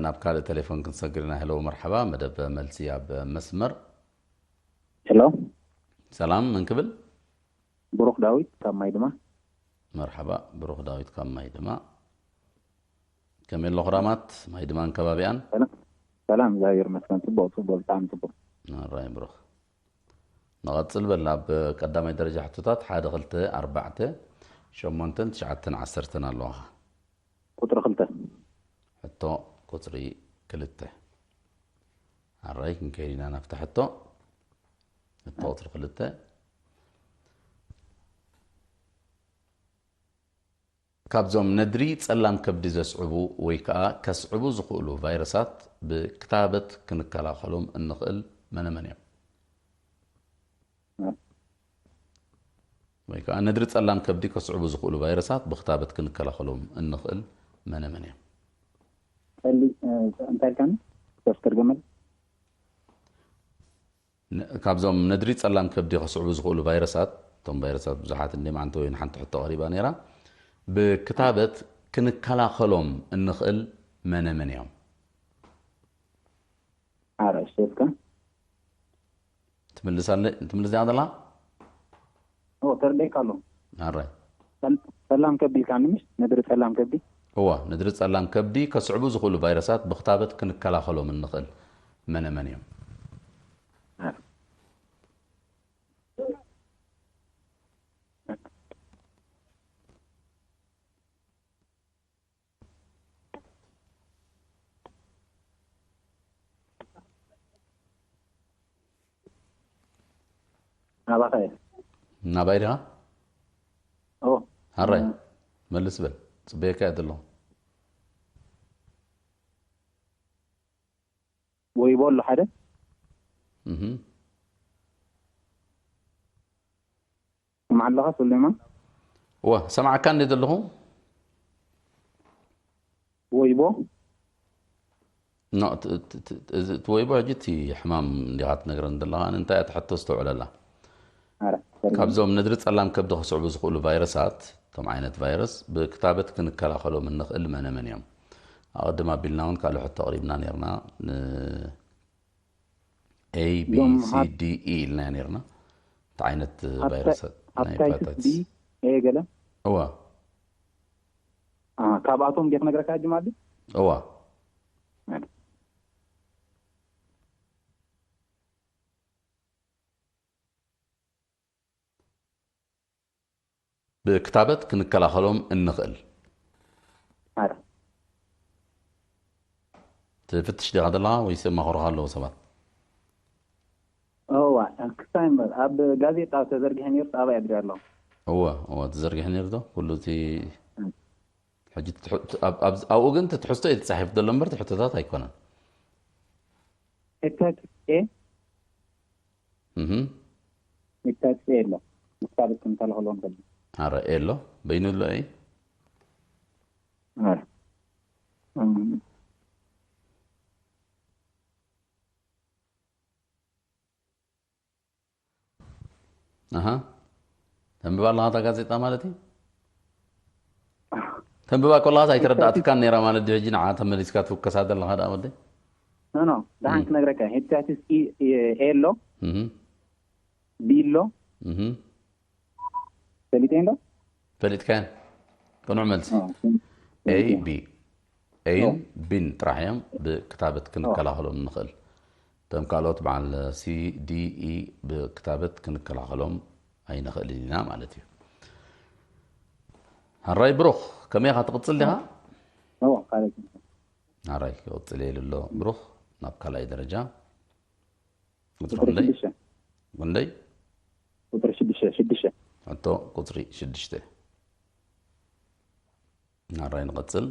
ናብ ካልእ ቴሌፎን ክንሰግር ኢና ሄሎ መርሓባ መደብ መልሲ ኣብ መስመር ሄሎ ሰላም መን ክብል ብሩኽ ዳዊት ካብ ማይ ድማ መርሓባ ብሩኽ ዳዊት ካብ ማይ ድማ ከመይ ኣሎ ክራማት ማይ ድማን ከባቢኣን ሰላም እግዚኣብሔር ይመስገን ጽቡቅ ጽቡቅ ብጣዕሚ ጽቡቅ ራይ ብሩኽ ንቐጽል በል ኣብ ቀዳማይ ደረጃ ሕቶታት ሓደ ክልተ ኣርባዕተ ሸሞንተን ትሽዓተን ዓሰርተን ኣለዋኻ ቁፅሪ ክልተ ሕቶ ቁፅሪ ክልተ ኣራይ ክንከይድ ኢና ናብታ ሕቶ ሕቶ ቁፅሪ ክልተ ካብዞም ነድሪ ጸላም ከብዲ ዘስዕቡ ወይ ከኣ ከስዕቡ ዝኽእሉ ቫይረሳት ብክታበት ክንከላኸሎም እንኽእል መነመን እዮም? ወይ ከኣ ነድሪ ጸላም ከብዲ ከስዕቡ ዝኽእሉ ቫይረሳት ብክታበት ክንከላኸሎም እንኽእል መነመን እዮም? ጸሊ እንታይ ኢልካኒ? ሶስት ከድገመል ካብዞም ነድሪ ጸላም ከብዲ ከስዕቡ ዝኽእሉ ቫይረሳት እቶም ቫይረሳት ብዙሓት እንዲም ኣንተ ወይን ሓንቲ ሕቶ ቀሪባ ነይራ ብክታበት ክንከላኸሎም እንኽእል መነ መን እዮም ኣረእሽተትካ ትምልስ ትምልስ ዲያ ዘላ ተርዴካ ኣሎ ኣራይ ጸላም ከብዲ ኢልካ ንምሽ ነድሪ ጸላም ከብዲ እዋ ነድሪ ጸላም ከብዲ ከስዕቡ ዝኽእሉ ቫይረሳት ብክታበት ክንከላኸሎም እንኽእል መነ መን እዮም ናባኻ እየ ናባይ ዲኻ ኦ ሃራይ መልስ በል ጽበየካ እየ ዘለኹ ወይቦ ኣሎ ሓደ እህ ስምዓ ኣለኻ ሱሌማን እወ ሰምዓካ እንደ ዘለኹ ወይቦ ኖ፣ እቲ- እቲ- እቲ- እዚ- እቲ ወይቦ ሕጂ እቲ ሕማም እንዲኻ ትነግረን ዘለኻ፣ እንታይ እያ ትሕቶ? ዝተውዕለላ። ኣረ፣ sorry። ካብዞም ነድሪ ጸላም ከብዲ ከስዕቡ ዝኽእሉ ቫይረሳት፣ እቶም ዓይነት ቫይረስ ብክታበት ክንከላኸሎም እንኽእል መነ መን እዮም? ኣቐድም ኣቢልና እውን ካልእ ሕቶ ኣቕሪብና ነርና። ን A B እዞም C ሃብ- D E ኢልና ነርና። እቲ ዓይነት ሃብታ- ቫይረሳት ናይ ሃብታይትስ ሄፓታይትስ ቢ ኤ ገለ እዋ ኣሃ፣ ካብኣቶም እንዲክ ነግረካ ጅማሊ እዋ ብክታበት ክንከላኸሎም እንኽእል። ኣረ ትፍትሽ ዲኻ ዘለኻ ወይስ የማኽሩኻ ኣለዉ ሰባት? እዋ፣ ክሳይ እምበር ኣብ ጋዜጣ ተዘርጊሐ ነይሩ፣ ኣብኣ የድሪ ኣሎ። እወ እወ፣ ተዘርጊሑ ነይሩ ዶ ኩሉ እቲ? ሕጂ ትሕ- ኣብ- ኣብ- ኣብኡ ግን እቲ ትሕዝቶ እዩ ተጻሒፉ ዘሎ እምበር፣ እቲ ሕቶታት ኣይኮነን። ሄፓታይትስ ኤ እህ ሄፓታይትስ ኤ ኣሎ። ክታበት ክንከላኸሎም ከሎ ኣረ ኤ ኣሎ፣ በይኑ ኣሎ። ኤ ኣረ እም፣ ኣሃ፣ ተንብባ ኣለኻ እታ ጋዜጣ ማለት እዩ። ተንብባ ከለኻስ ኣይተረዳእትካን ነይራ ማለት ድዩ? ሕጂ ንዓ ተመሊስካ ትውከሳ ዘለኻ ደኣ ወደይ። ኖ ኖ፣ ደሓን እም። ክነግረካ፣ ሄፓታይትስ ኢ ኤ ኣሎ፣ እህ ቢ ኣሎ፣ እህ ፈሊጠ እንዶ ፈሊጥካያን? ቅኑዕ መልሲ። ኣዎ፣ ኤ ፈሊጠ። ቢ ኤን ኣዎ። ቢን ጥራሕ እዮም ብክታበት ክንከላኸሎም ንኽእል። እቶም ካልኦት በዓል ሲ ዲ ኢ ብክታበት ክንከላኸሎም ኣይንኽእልን ኢና ማለት እዩ። ሃራይ ብሩኽ፣ ከመይ ኢኻ? ትቕጽል ዲኻ? ኣዎ፣ ካልእ ሃራይ ክቕጽል እየ ኢሉ ኣሎ ብሩኽ ናብ ካልኣይ ደረጃ። ቁጽሪ ቁጽሪ ክንደይ? ሽዱሽተ። ክንደይ? ቁጽሪ ሽዱሽተ፣ ሽዱሽተ። ሕቶ ቁጽሪ ሽዱሽተ። ናራይ ንቐጽል።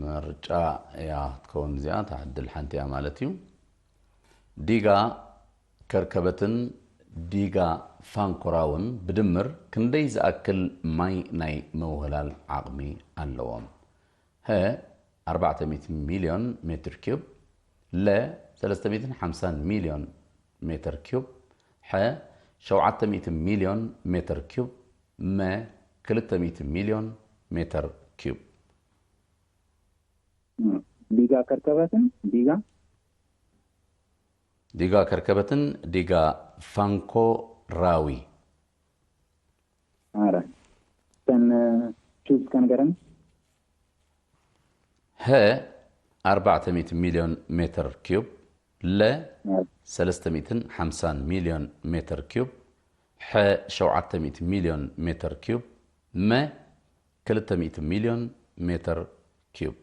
ምርጫ እያ ክትከውን እዚኣ፣ እታ ዕድል ሓንቲ እያ ማለት እዩ። ዲጋ ከርከበትን ዲጋ ፋንኮራውን ብድምር ክንደይ ዝኣክል ማይ ናይ ምውህላል ዓቕሚ ኣለዎም? ሀ፣ ኣርባዕተ ሚእቲ ሚልዮን ሜትር ኪዩብ፣ ለ፣ ሰለስተ ሚእትን ሓምሳን ሚልዮን ሜትር ኪዩብ፣ ሐ፣ ሸውዓተ ሚእቲ ሚልዮን ሜትር ኪዩብ፣ መ፣ ክልተ ሚእቲ ሚልዮን ሜትር ኪዩብ። እም፣ ዲጋ ከርከበትን ዲጋ ዲጋ ከርከበትን ዲጋ ፋንኮራዊ። ኣረ፣ እተን ቹዝ ከንገረን ሀ፣ ኣርባዕተ ሚእቲ ሚልዮን ሜትር ኪዩብ፣ ለ፣ ሰለስተ ሚእትን ሓምሳን ሚልዮን ሜትር ኪዩብ፣ ሐ፣ ሸውዓተ ሚእቲ ሚልዮን ሜትር ኪዩብ፣ መ፣ ክልተ ሚእቲ ሚልዮን ሜትር ኪዩብ።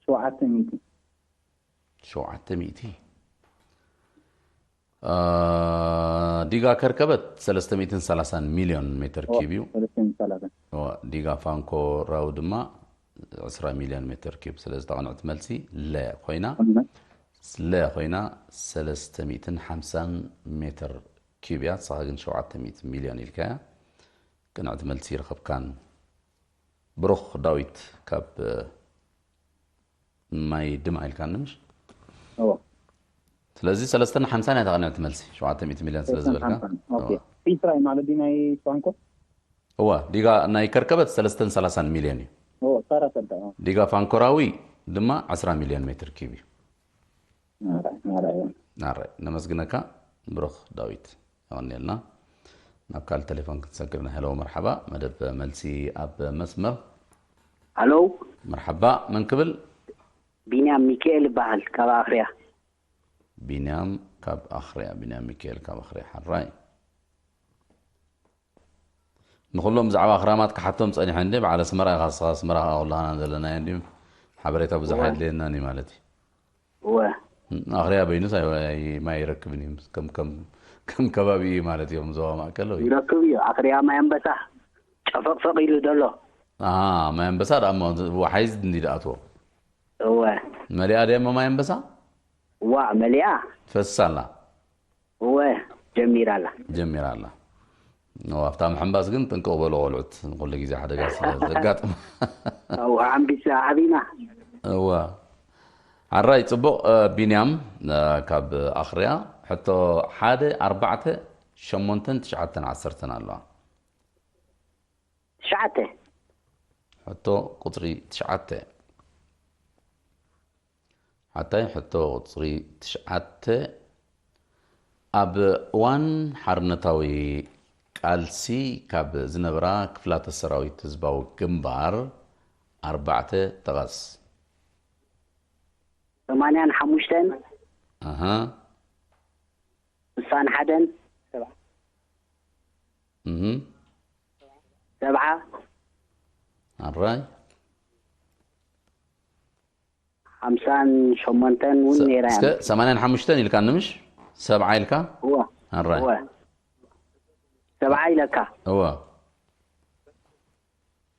ሸውዓተ ሚእቲ። ሸውዓተ ሚእቲ። አ፣ ዲጋ ከርከበት ሰለስተ ሚእትን ሰላሳን ሚልዮን ሜትር ኪዩብ እዩ። ሰለስተ ሚእቲ ሰላሳ። ዲጋ ፋንኮ ራው ድማ ዕስራ ሚልዮን ሜትር ኪዩብ። ስለዚ እታ ቅንዕቲ መልሲ ለ ኮይና፣ ለ ኮይና ሰለስተ ሚእትን ሓምሳን ሜትር ኪዩብ እያ። ንስኻ ግን ሸውዓተ ሚእቲ ሚልዮን ኢልካያ። ቅንዕቲ መልሲ ይረኸብካን። ብሩኽ ዳዊት ካብ ማይ ድማ ኢልካኒ ምሽ? እዎ። ስለዚ ሰለስተን ሓምሳን እያ እታ ቅንዕቲ መልሲ፣ ሸውዓተ ሚእቲ ሚልዮን ስለ ዝበልካ። ኦኬ። ዒስራ እዩ ማለት ድዩ ናይ ፋንኮ? እዋ፣ ዲጋ ናይ ከርከበት ሰለስተን ሰላሳን ሚልዮን እዩ። እዎ፣ ሰላሳ ዳ። ዲጋ ፋንኮራዊ ድማ ዕስራ ሚልዮን ሜትር ኪዩብ እዩ። ኣረ፣ ኣረ፣ እዎ። ኣረ፣ ነመስግነካ ብሩኽ ዳዊት። የቐንየልና። ናብ ካልእ ቴሌፎን ክንሰግር ኢና። ሄሎ፣ መርሓባ። መደብ መልሲ ኣብ መስመር። ሃሎ፣ መርሓባ፣ መን ክብል? ቢንያም ሚካኤል ይበሃል፣ ካብ ኣኽርያ። ቢንያም ካብ ኣኽርያ። ቢንያም ሚካኤል ካብ ኣኽርያ። ሓራይ። ንኹሎም ብዛዕባ ኣኽራማት ክሓቶም ጸኒሐ እንዴ፣ በዓል ኣስመራ ኢኻ፣ ንስኻ ኣስመራ ኸኣ ኩላህና ዘለናዮ እንድዩ። ሓበሬታ ብዙሕ እወ። ኣየድልየናን እዩ ማለት እዩ። እወ። ኣኽርያ በይኑስ ኣይ-፣ ኣይ-፣ ማይ ይረክብን እዩ። ከም፣ ከም፣ ከም ከባቢ እዩ ማለት እዩ፣ ከም ዞባ ማእከል ወይ? ይረክብ እዩ። ኣኽርያ ማይ ኣንበሳ ጨፈቕፈቕ ኢሉ ዘሎ። ኣሃ፣ ማይ ኣንበሳ ደኣ እሞ ወሓይዝ እንዲ ደኣትዎ። እወ። መሊኣ ድያ እሞ ማይ ኣንበሳ? ዋእ፣ መሊኣ። ትፈስስ ኣላ? እወ፣ ጀሚራ ኣላ። ጀሚራ ኣላ። ኦ፣ ኣብታ ምሕንባስ ግን ጥንቅቕ በሉ ቆልዑት፣ ንኹሉ ግዜ ሓደጋ ስለ ዘጋጥም። ኣው ኣምቢሳ ዓቢና። እዋ። ኣራይ ጽቡቕ። ቢንያም ካብ ኣኽርያ ሕቶ ሓደ ኣርባዕተ ሸሞንተን ትሽዓተን ዓሰርተን ኣለዋ። ትሽዓተ። ሕቶ ቁጽሪ ትሽዓተ። ሓታይ ሕቶ ቁጽሪ ትሽዓተ። ኣብ እዋን ሓርነታዊ ቃልሲ ካብ ዝነበራ ክፍላተ ሰራዊት ህዝባዊ ግንባር ኣርባዕተ ጥቐስ። ሰማንያን ሓሙሽተን። ኣሃ። ስሳን ሓደን። እህ። ሰብዓ። ኣራይ። ሓምሳን ሸሞንተን እውን ነይራ እያ። እስከ ሰማንያን ሓሙሽተን ኢልካ ንምሽ? ሰብዓ ኢልካ? እወ። ኣራይ። እወ። ሰብዓ ኢለካ። እወ።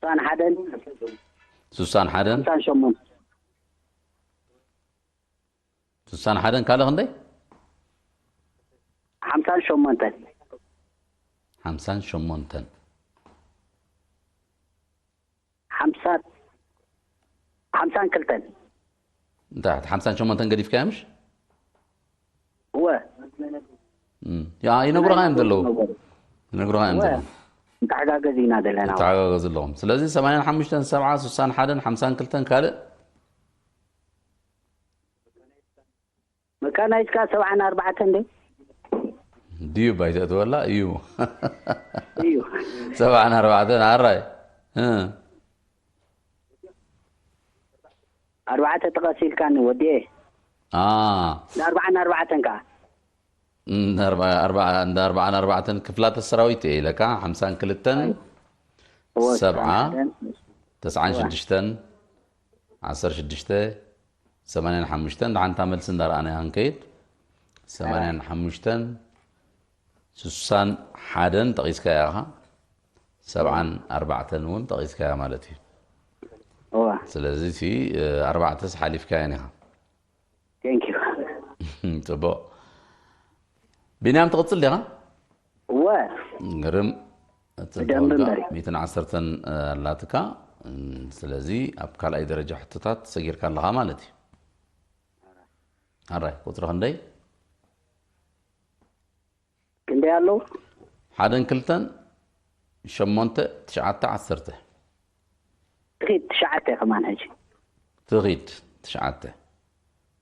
ስሳን ሓደን። ስሳን ሓደን። ሓምሳን ሸሞንተን። ስሳን ሓደን ካልእ ክንደይ? ሓምሳን ሸሞንተን። ሓምሳን ሸሞንተን። ሓምሳን ሓምሳን ክልተን። እንታይ ሓምሳን ሸሞንተን ገዲፍካያ ምሽ? እወ። እም። ያ ይነግሩኻ እዮም ዘለዉ። ይነግሩኻ እዮም እወ። ዘለዉ። ንተሓጋገዝ ኢና ዘለና። ተሓጋገዙ ኣለኹም። ስለዚ ሰማንያን ሓሙሽተን ሰብዓ ስሳን ሓደን ሓምሳን ክልተን ካልእ መካናይዝካ ሰብዓን ኣርባዕተን ደ? ድዩ ባይተ እትበላ እዩ። እዩ። ሰብዓን ኣርባዕተን ኣራይ። እ። ኣርባዕተ ጥቀስ ኢልካኒ ወዲኤ። አ። ንኣርባዓን ኣርባዕተን ከዓ። እንዳ ኣርባ-፣ ኣርባ-፣ እንዳ ኣርባዓን ኣርባዕተን ክፍላተ ሰራዊት እየ ኢለካ ሓምሳን ክልተን እወ፣ ሰብዓ ሓደን። ተስዓን ሽዱሽተን ዓሰርተ ሽዱሽተ ሰማንያን ሓሙሽተን ደሓንታ መልሲ እንዳረኣናያ ክንከይድ ሰማንያን ሓሙሽተን ስሳን ሓደን ጠቒስካያ ኢኻ። ሰብዓን ኣርባዕተን እውን ጠቒስካያ ማለት እዩ። እወ። ስለዚ እቲ ኣርባዕተስ ሓሊፍካየን ኢኻ። Thank you። ጽቡቕ። ቢንያም ትቕጽል ዲኻ? እወ። ግርም። ብደንብ እምበሪ። ሚእትን ዓሰርተን ኣላትካ። ስለዚ ኣብ ካልኣይ ደረጃ ሕቶታት ሰጊርካ ኣለኻ ማለት እዩ። ኣራይ ቁጽሪ ክንደይ? ክንደይ ኣለዉ? ሓደን ክልተን ሸሞንተ ትሽዓተ ዓሰርተ። ትኺድ ትሽዓተ ከማን ሕጂ። ትኺድ ትሽዓተ።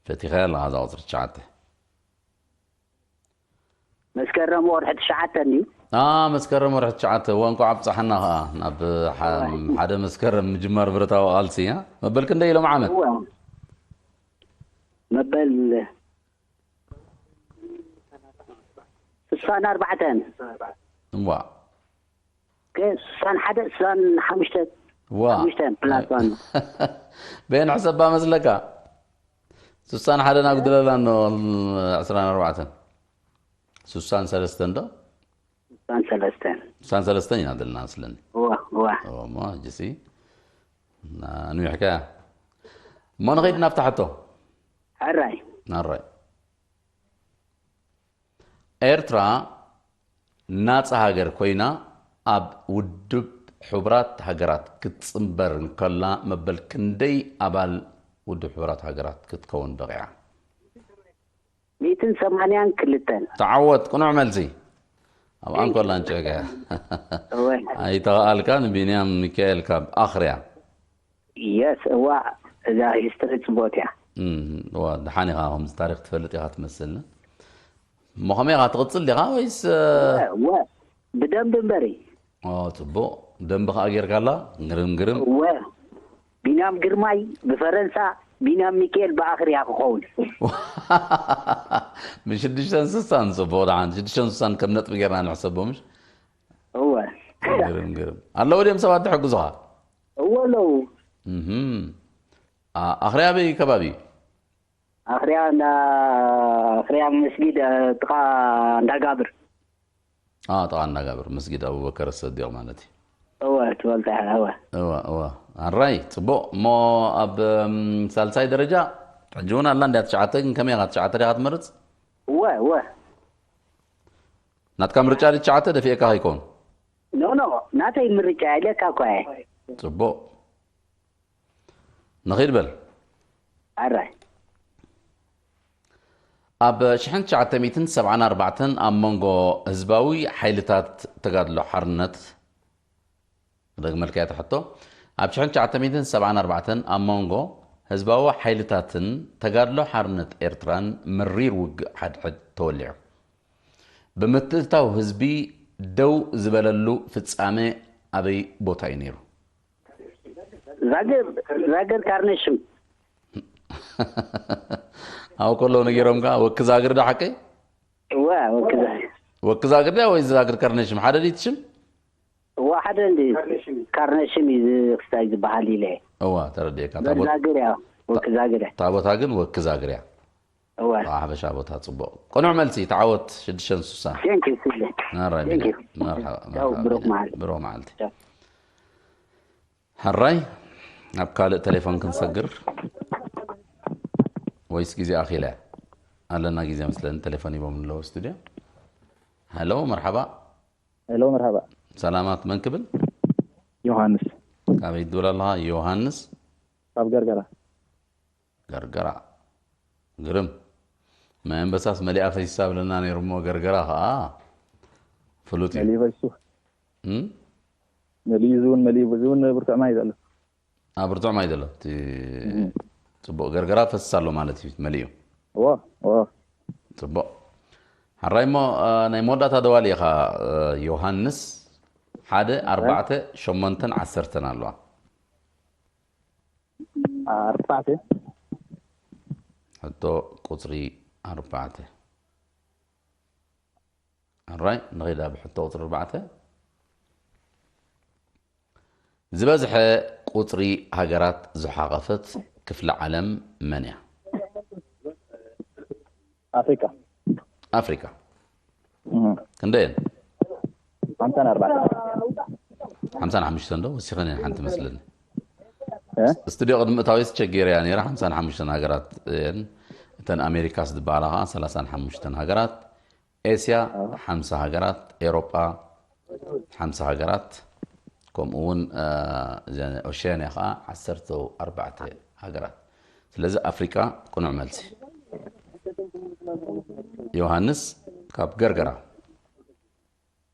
ፈቲኻ ኣለኻ እዛ ቁጽሪ ትሽዓተ። መስከረም ወርሒ ትሽዓተ እንድዩ። ኣ መስከረም ወርሒ ትሽዓተ። እዋ እንኳዕ ኣብፀሓና ኸዓ ናብ ሓ-፣ ሓደ መስከረም ምጅማር ብረታዊ ቃልሲ። ያ መበል ክንደይ ኢሎም ዓመት? እወ። መበል ስሳን ኣርባዕተን። እዋ። ከ ስሳን ሓደ ስሳን ሓሙሽተ። እዋ። ሓሙሽተ ፕላስ ዋን። በየን ሕሰባ መስለካ? ስሳን ሓደን ኣጉድለላ ኖ ዕስራን ኣርባዕተን። ስሳን ሰለስተን ዶ? ስሳን ሰለስተን። ስሳን ሰለስተን ኢና ዘለና መስለኒ። እዋ እዋ። እሞ ጅሲ ንውሕከ እሞ ንኸይድ ናብታ ሕቶ። ሕራይ። ናራይ ኤርትራ ናጻ ሃገር ኮይና ኣብ ውድብ ሕቡራት ሃገራት ክትጽንበር እንከላ መበል ክንደይ ኣባል ውድብ ሕቡራት ሃገራት ክትከውን በቂዓ? ሚእትን ሰማንያን ክልተን። ተዓወት። ቅኑዕ መልሲ። ኣብ ኣንኮላ እንጨጋ እወ። ኣይተኸኣልካ። ንቢንያም ሚካኤል ካብ ኣኽርያ። የስ እዋ። እዛ ሂስትሪ ጽቡቅ እያ። እም፣ እዋ፣ ደሓን ኢኻ፣ ከምዚ ታሪክ ትፈልጥ ኢኻ ትመስልና። እሞ ከመይ ኢኻ ትቕጽል ዲኻ ወይስ እወ። ብደንብ እምበሪ። ኦ፣ ጽቡቕ። ደንቢ ከኣ ጌርካላ። ግርም ግርም። እወ። ቢንያም ግርማይ ብፈረንሳ፣ ቢንያም ሚካኤል ብኣኽርያ ክኸውን። ብሽዱሽተን ስሳን ጽቡቕ። ደሓን ሽዱሽተን ስሳን ከም ነጥቢ ጌርና ንሕሰቦ ምሽ? እወ። ግርም ግርም። ኣለዉ ድዮም ሰባት ትሕግዙኻ? እወ ኣለዉ። እህም። ኣ-፣ ኣኽርያ ኣበይ ከባቢ እዩ? ኣኽርያ እንዳ ኣኽርያ መስጊድ፣ እ፣ ጥቓ እንዳጋብር። ኣ፣ ጥቓ እንዳጋብር መስጊድ ኣቡበከር ሰዲቕ ማለት እዩ። እወ ትፈልጣ ኢኻ። እወ። እወ፣ እወ። ኣራይ፣ ጽቡቕ። እሞ ኣብ፣ እም፣ ሳልሳይ ደረጃ ሕጂ እውን ኣላ እንድያ ትሽዓተ፣ ግን ከመይ ኢኻ ትሽዓተ ዲኻ ትመርጽ? እወ እወ። ናትካ ምርጫ ድዩ ትሽዓተ ደፊኤካ ከይከውን? ኖ ኖ፣ ናተይ ምርጫ ኢለካ እኮ እየ። ጽቡቕ። ንኺድ በል። ኣራይ ኣብ ሽሕን ትሽዓተ ሚእትን ሰብዓን ኣርባዕተን ኣብ መንጎ ህዝባዊ ሓይልታት ተጋድሎ ሓርነት፣ ክደግመልካ እያ እታ ሕቶ። ኣብ ሽሕን ትሽዓተ ሚእትን ሰብዓን ኣርባዕተን ኣብ መንጎ ህዝባዊ ሓይልታትን ተጋድሎ ሓርነት ኤርትራን መሪር ውግእ ሓድሕድ ተወሊዑ። ብምትእትታው ህዝቢ ደው ዝበለሉ ፍጻመ ኣበይ ቦታ እዩ ነይሩ? ዛግር ዛግር ካርነሽም ኣብ ከለዉ ነጊሮምካ? ወኪ ዛግር ዶ ሓቀይ? እዋ ወኪ ዛግር ወኪ ዛግር ድያ ወይ ዛግር ካርነሽም? ሓደ ድዩ እቲ ሽም? እዋ ሓደ እንዲ ካርነሽም እዩ ዝ- ክስታይ ዝበሃል ኢለ። እዋ ተረዲእካ። እታ ቦ- ዛግር እያ። ወኪ ዛግር እያ። እታ ቦታ ግን ወኪ ዛግር እያ። እዋ እዋ ሓበሻ ቦታ ጽቡቕ። ቅኑዕ መልሲ። ተዓወት ሽዱሽተ ስሳ። Thank you ስለ ኣራይ Thank you። መርሓባ ቻው፣ ብሩኽ መዓልቲ። ብሩኽ መዓልቲ። ቻው። ሕራይ፣ ኣብ ካልእ ቴሌፎን ክንሰግር ወይስ ግዜ ኣኺለ? ኣለና ግዜ መስለኒ። ቴሌፎን ሂቦም ኣለዉ ስቱድዮ። ሃሎ፣ መርሓባ። ሄሎ፣ መርሓባ። ሰላማት፣ መን ክብል? ዮሃንስ። ካበይ ትብል ኣለኻ ዮሃንስ? ካብ ገርገራ። ገርገራ። ግርም። ማይ ኣንበሳስ መሊኣ ፈሲሳ ብለና ነይሩ እሞ ገርገራ ኸኣ ፍሉጥ እዩ። መሊኡ ፈሲሱ። እም? መሊኡ እዚ እውን መሊኡ እዚ እውን ብርቱዕ ማይ ዘሎ። ኣብ ብርቱዕ ማይ ዘሎ እቲ እም። ጽቡቕ ገርገራ ፈስስ ኣሎ ማለት እዩ መሊኡ። እዎ እዎ። ጽቡቕ። ሕራይ እሞ እ፣ ናይ መወዳእታ ደዋሊ ኢኻ እ፣ ዮሃንስ ሓደ ኣርባዕተ ሸሞንተን ዓሰርተን ኣለዋ። ኣርባዕተ ሕቶ ቁጽሪ ኣርባዕተ። ኣራይ ንኸይድ ኣብ ሕቶ ቁጽሪ ኣርባዕተ። ዝበዝሐ ቁጽሪ ሃገራት ዝሓቐፈት ክፍለ ዓለም መን እያ? ኣፍሪካ ኣፍሪካ። እህ። ክንደየን? ሓምሳን ኣርባዕተን ሓምሳን ሓሙሽተን ዶ ወሲኸን እየን ሓንቲ መስለኒ። እ? ስቱዲዮ ቅድሚ እታወይ ተቸጊረ እያ ነይራ። ሓምሳን ሓሙሽተን ሃገራት እየን። እተን ኣሜሪካስ ዝበሃላ ከዓ ሰላሳን ሓሙሽተን ሃገራት፣ ኤስያ ሓምሳ ሃገራት፣ ኤሮጳ ሓምሳ ሃገራት፣ ከምኡ እውን እ፣ እዘን ኦሽያንያ ከዓ ዓሰርተ ኣርባዕተ ሃገራት። ስለዚ ኣፍሪቃ ቅኑዕ መልሲ። ዮሃንስ ካብ ገርገራ።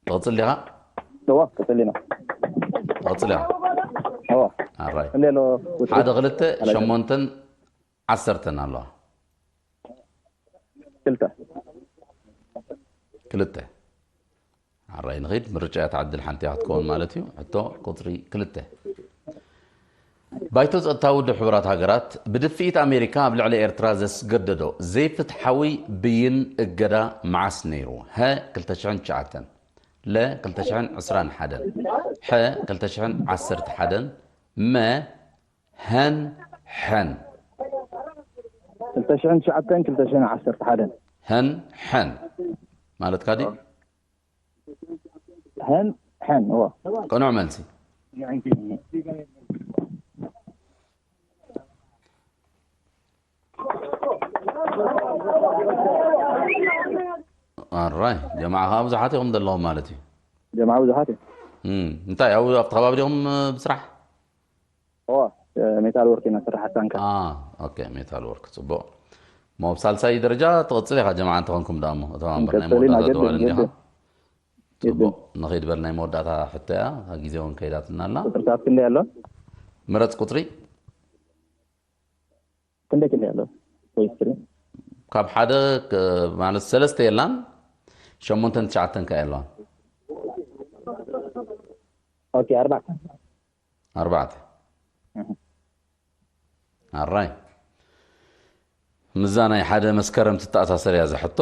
ትቕጽል ዲኻ? እወ፣ ቀጽል ኢና። ትቕጽል ኢኻ? እወ። ኣራይ። እንዴ ኣሎ? ሓደ ክልተ ሸሞንተን ዓሰርተን ኣለዋ። ክልተ። ክልተ። ኣራይ ንኺድ። ምርጫ እያ ትዓድል ሓንቲ እያ ክትከውን ማለት እዩ። ሕቶ ቁጽሪ ክልተ። ባይቶ ጸጥታ ውድብ ሕቡራት ሃገራት ብድፍኢት ኣሜሪካ ኣብ ልዕሊ ኤርትራ ዘስገደዶ ዘይፍትሓዊ ብይን እገዳ መዓስ ነይሩ? ሀ ክልተ ሽሕን ትሽዓተን፣ ለ ክልተ ሽሕን ዕስራን ሓደን፣ ሐ ክልተ ሽሕን ዓሰርተ ሓደን፣ መ ሀን ሐን። ክልተ ሽሕን ትሽዓተን ክልተ ሽሕን ዓሰርተ ሓደን። ሀን ሐን ማለትካ ድዩ? ሐን ሐን እዋ። ቅኑዕ መልሲ። ኣራይ ጀማዓ ከዓ ብዙሓት ኢኹም ዘለኹም ማለት እዩ። ጀምዓ ብዙሓት እዮም። እም፣ እንታይ ኣብኡ ኣብቲ ከባቢ ዲኹም እ፣ ብስራሕ? እዋ ሜታል ወርክ ኢና ስራሕ ኣሳንካ። አ፣ ኦኬ፣ ሜታል ወርክ ጽቡቕ። እሞ ኣብ ሳልሳይ ደረጃ ትቕጽል ኢኻ ጀምዓ እንተኾንኩም ደኣ እሞ እቶም ኣንበር ናይ ክንቀጽል ኢና፣ መወዳእታ ግድን፣ ደዋል እንዲኻ። ግድን። ጽቡቕ፣ ንኸይድ በል ናይ መወዳእታ ሕቶ እያ፣ ግዜ እውን ከይዳትና ኣላ። ቁጽርታት ክንደይ ኣሎ? ምረጽ ቁጽሪ። ክንደይ ክንደይ ኣሎ? ፖይስትሪ ካብ ሓደ ክ- ማለት ሰለስተ የላን ሸሞንተን ትሽዓተን ከ የለዋን። ኦኬ ኣርባዕተ ኣርባዕተ ኣራይ ምዛ ናይ ሓደ መስከረም ትተኣሳሰር እያ ዝሕቶ።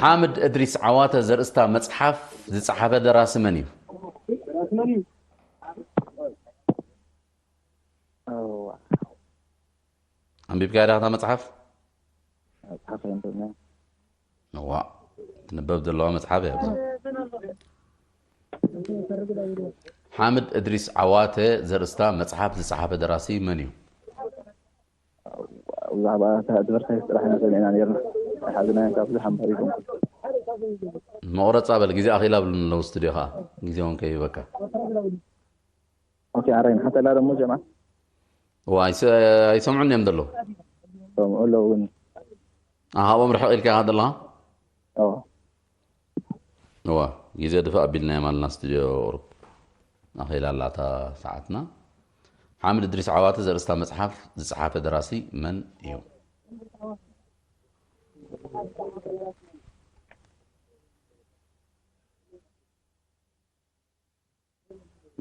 ሓምድ እድሪስ ዓዋተ ዘርእስታ መጽሓፍ ዝጸሓፈ ደራሲ መን እዩ? ኣንቢብካያ ዲኻ እታ መጽሓፍ? መጽሓፍ ኣየንበብናን። እዋ ትንበብ ዘለዋ መጽሓፍ እያ። ሓምድ እድሪስ ዓዋተ ዘርእስታ መጽሓፍ ዝጸሓፈ ደራሲ መን እዩ? ብዛዕባ ኣድቨርታይዝ ጥራሕ ኢና ሰሚዕና ነርና። ኣይሓዝናዮን ካብ ብዙሕ ኣንባቢ ይኮንኩ። መቑረጻ በል ግዜ ኣኺላ ብሉኒ ኣለዉ ስቱድዮ ኸኣ ግዜ እውን ከይህበካ። ኦኬ ኣረይ ንሓተላ ደሞ ጀማ። እዋ ኣይሰ- ኣይሰምዑን እዮም ዘለዉ። ከምኡ ኣለዉ እውን ኣሃቦም ርሕቕ ኢልካ ኢኻ ዘለኻ። ኦ እዋ ግዜ ድፋእ ኣቢልና የማልና ስቱድዮ ቁሩብ ኣኺላ ኣላታ ሰዓትና። ሓምድ እድሪስ ዓዋተ ዘርእስታ መጽሓፍ ዝጸሓፈ ደራሲ መን እዩ?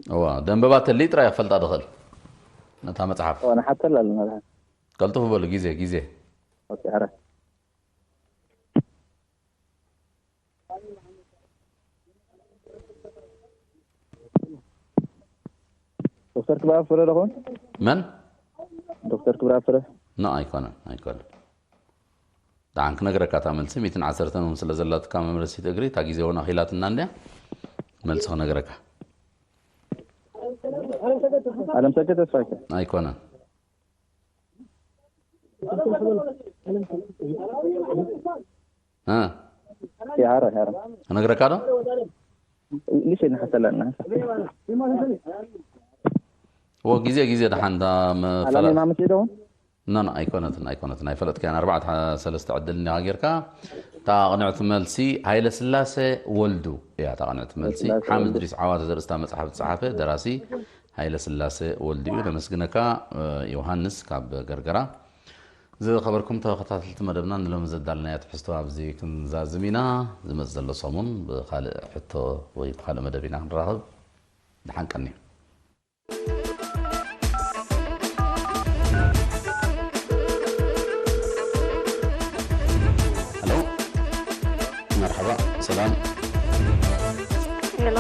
እዋ ደንበባ ተሊ ጥራይ ክፈልጣ ድኽእል ነታ መጽሓፍ። ኦ ንሓተል ኣለና ድሓን ቀልጥፉ በሉ። ግዜ ግዜ ኦኬ ሐረ ዶክተር ክብራ ፍረ ደኾን መን ዶክተር ክብራ ፍረ ኖ ኣይኮነን ኣይኮነን። ደሓን ክነግረካ እታ መልሲ ሚእትን ዓሰርተን እውን ስለ ዘላትካ መመለሲት እግሪ እታ ግዜ እውን ኣኺላትና እንድያ። መልሲ ክነግረካ ዓለም ሰገድ ተስፋይከ ኣይኮነን። እ ያረ ያረ ክነግረካ ዶ? ሊሽ ንሓተለና ዎ ግዜ ግዜ ደሓን እታ መፈላ ዓላማ ማመስ ደውን ኖ ኖ ኣይኮነትን ኣይኮነትን ኣይፈለጥካያን። ኣርባዕተ ሰለስተ ዕድል እንዲኻ ጌርካ። እታ ቅንዕቲ መልሲ ሃይለ ስላሴ ወልዱ እያ። እታ ቅንዕቲ መልሲ ስላሴ ሓምድ ወልዱ። ድሪስ ዓዋተ ዘርእስታ መጽሓፍ ዝጸሓፈ ደራሲ ሃይለ ስላሴ ወልዱ እዩ። ነመስግነካ ዮሃንስ ካብ ገርገራ። ዝኸበርኩም ተኸታተልቲ መደብና ንሎሚ ዘዳልናዮ ትሕዝቶ ኣብዚ ክንዛዝም ኢና። ዝመጽእ ዘሎ ሰሙን ብኻልእ ሕቶ ወይ ብኻልእ መደብ ኢና ክንራኸብ። ደሓን ቀንዩ። ሄሎ መርሓባ ሰላም። ሄሎ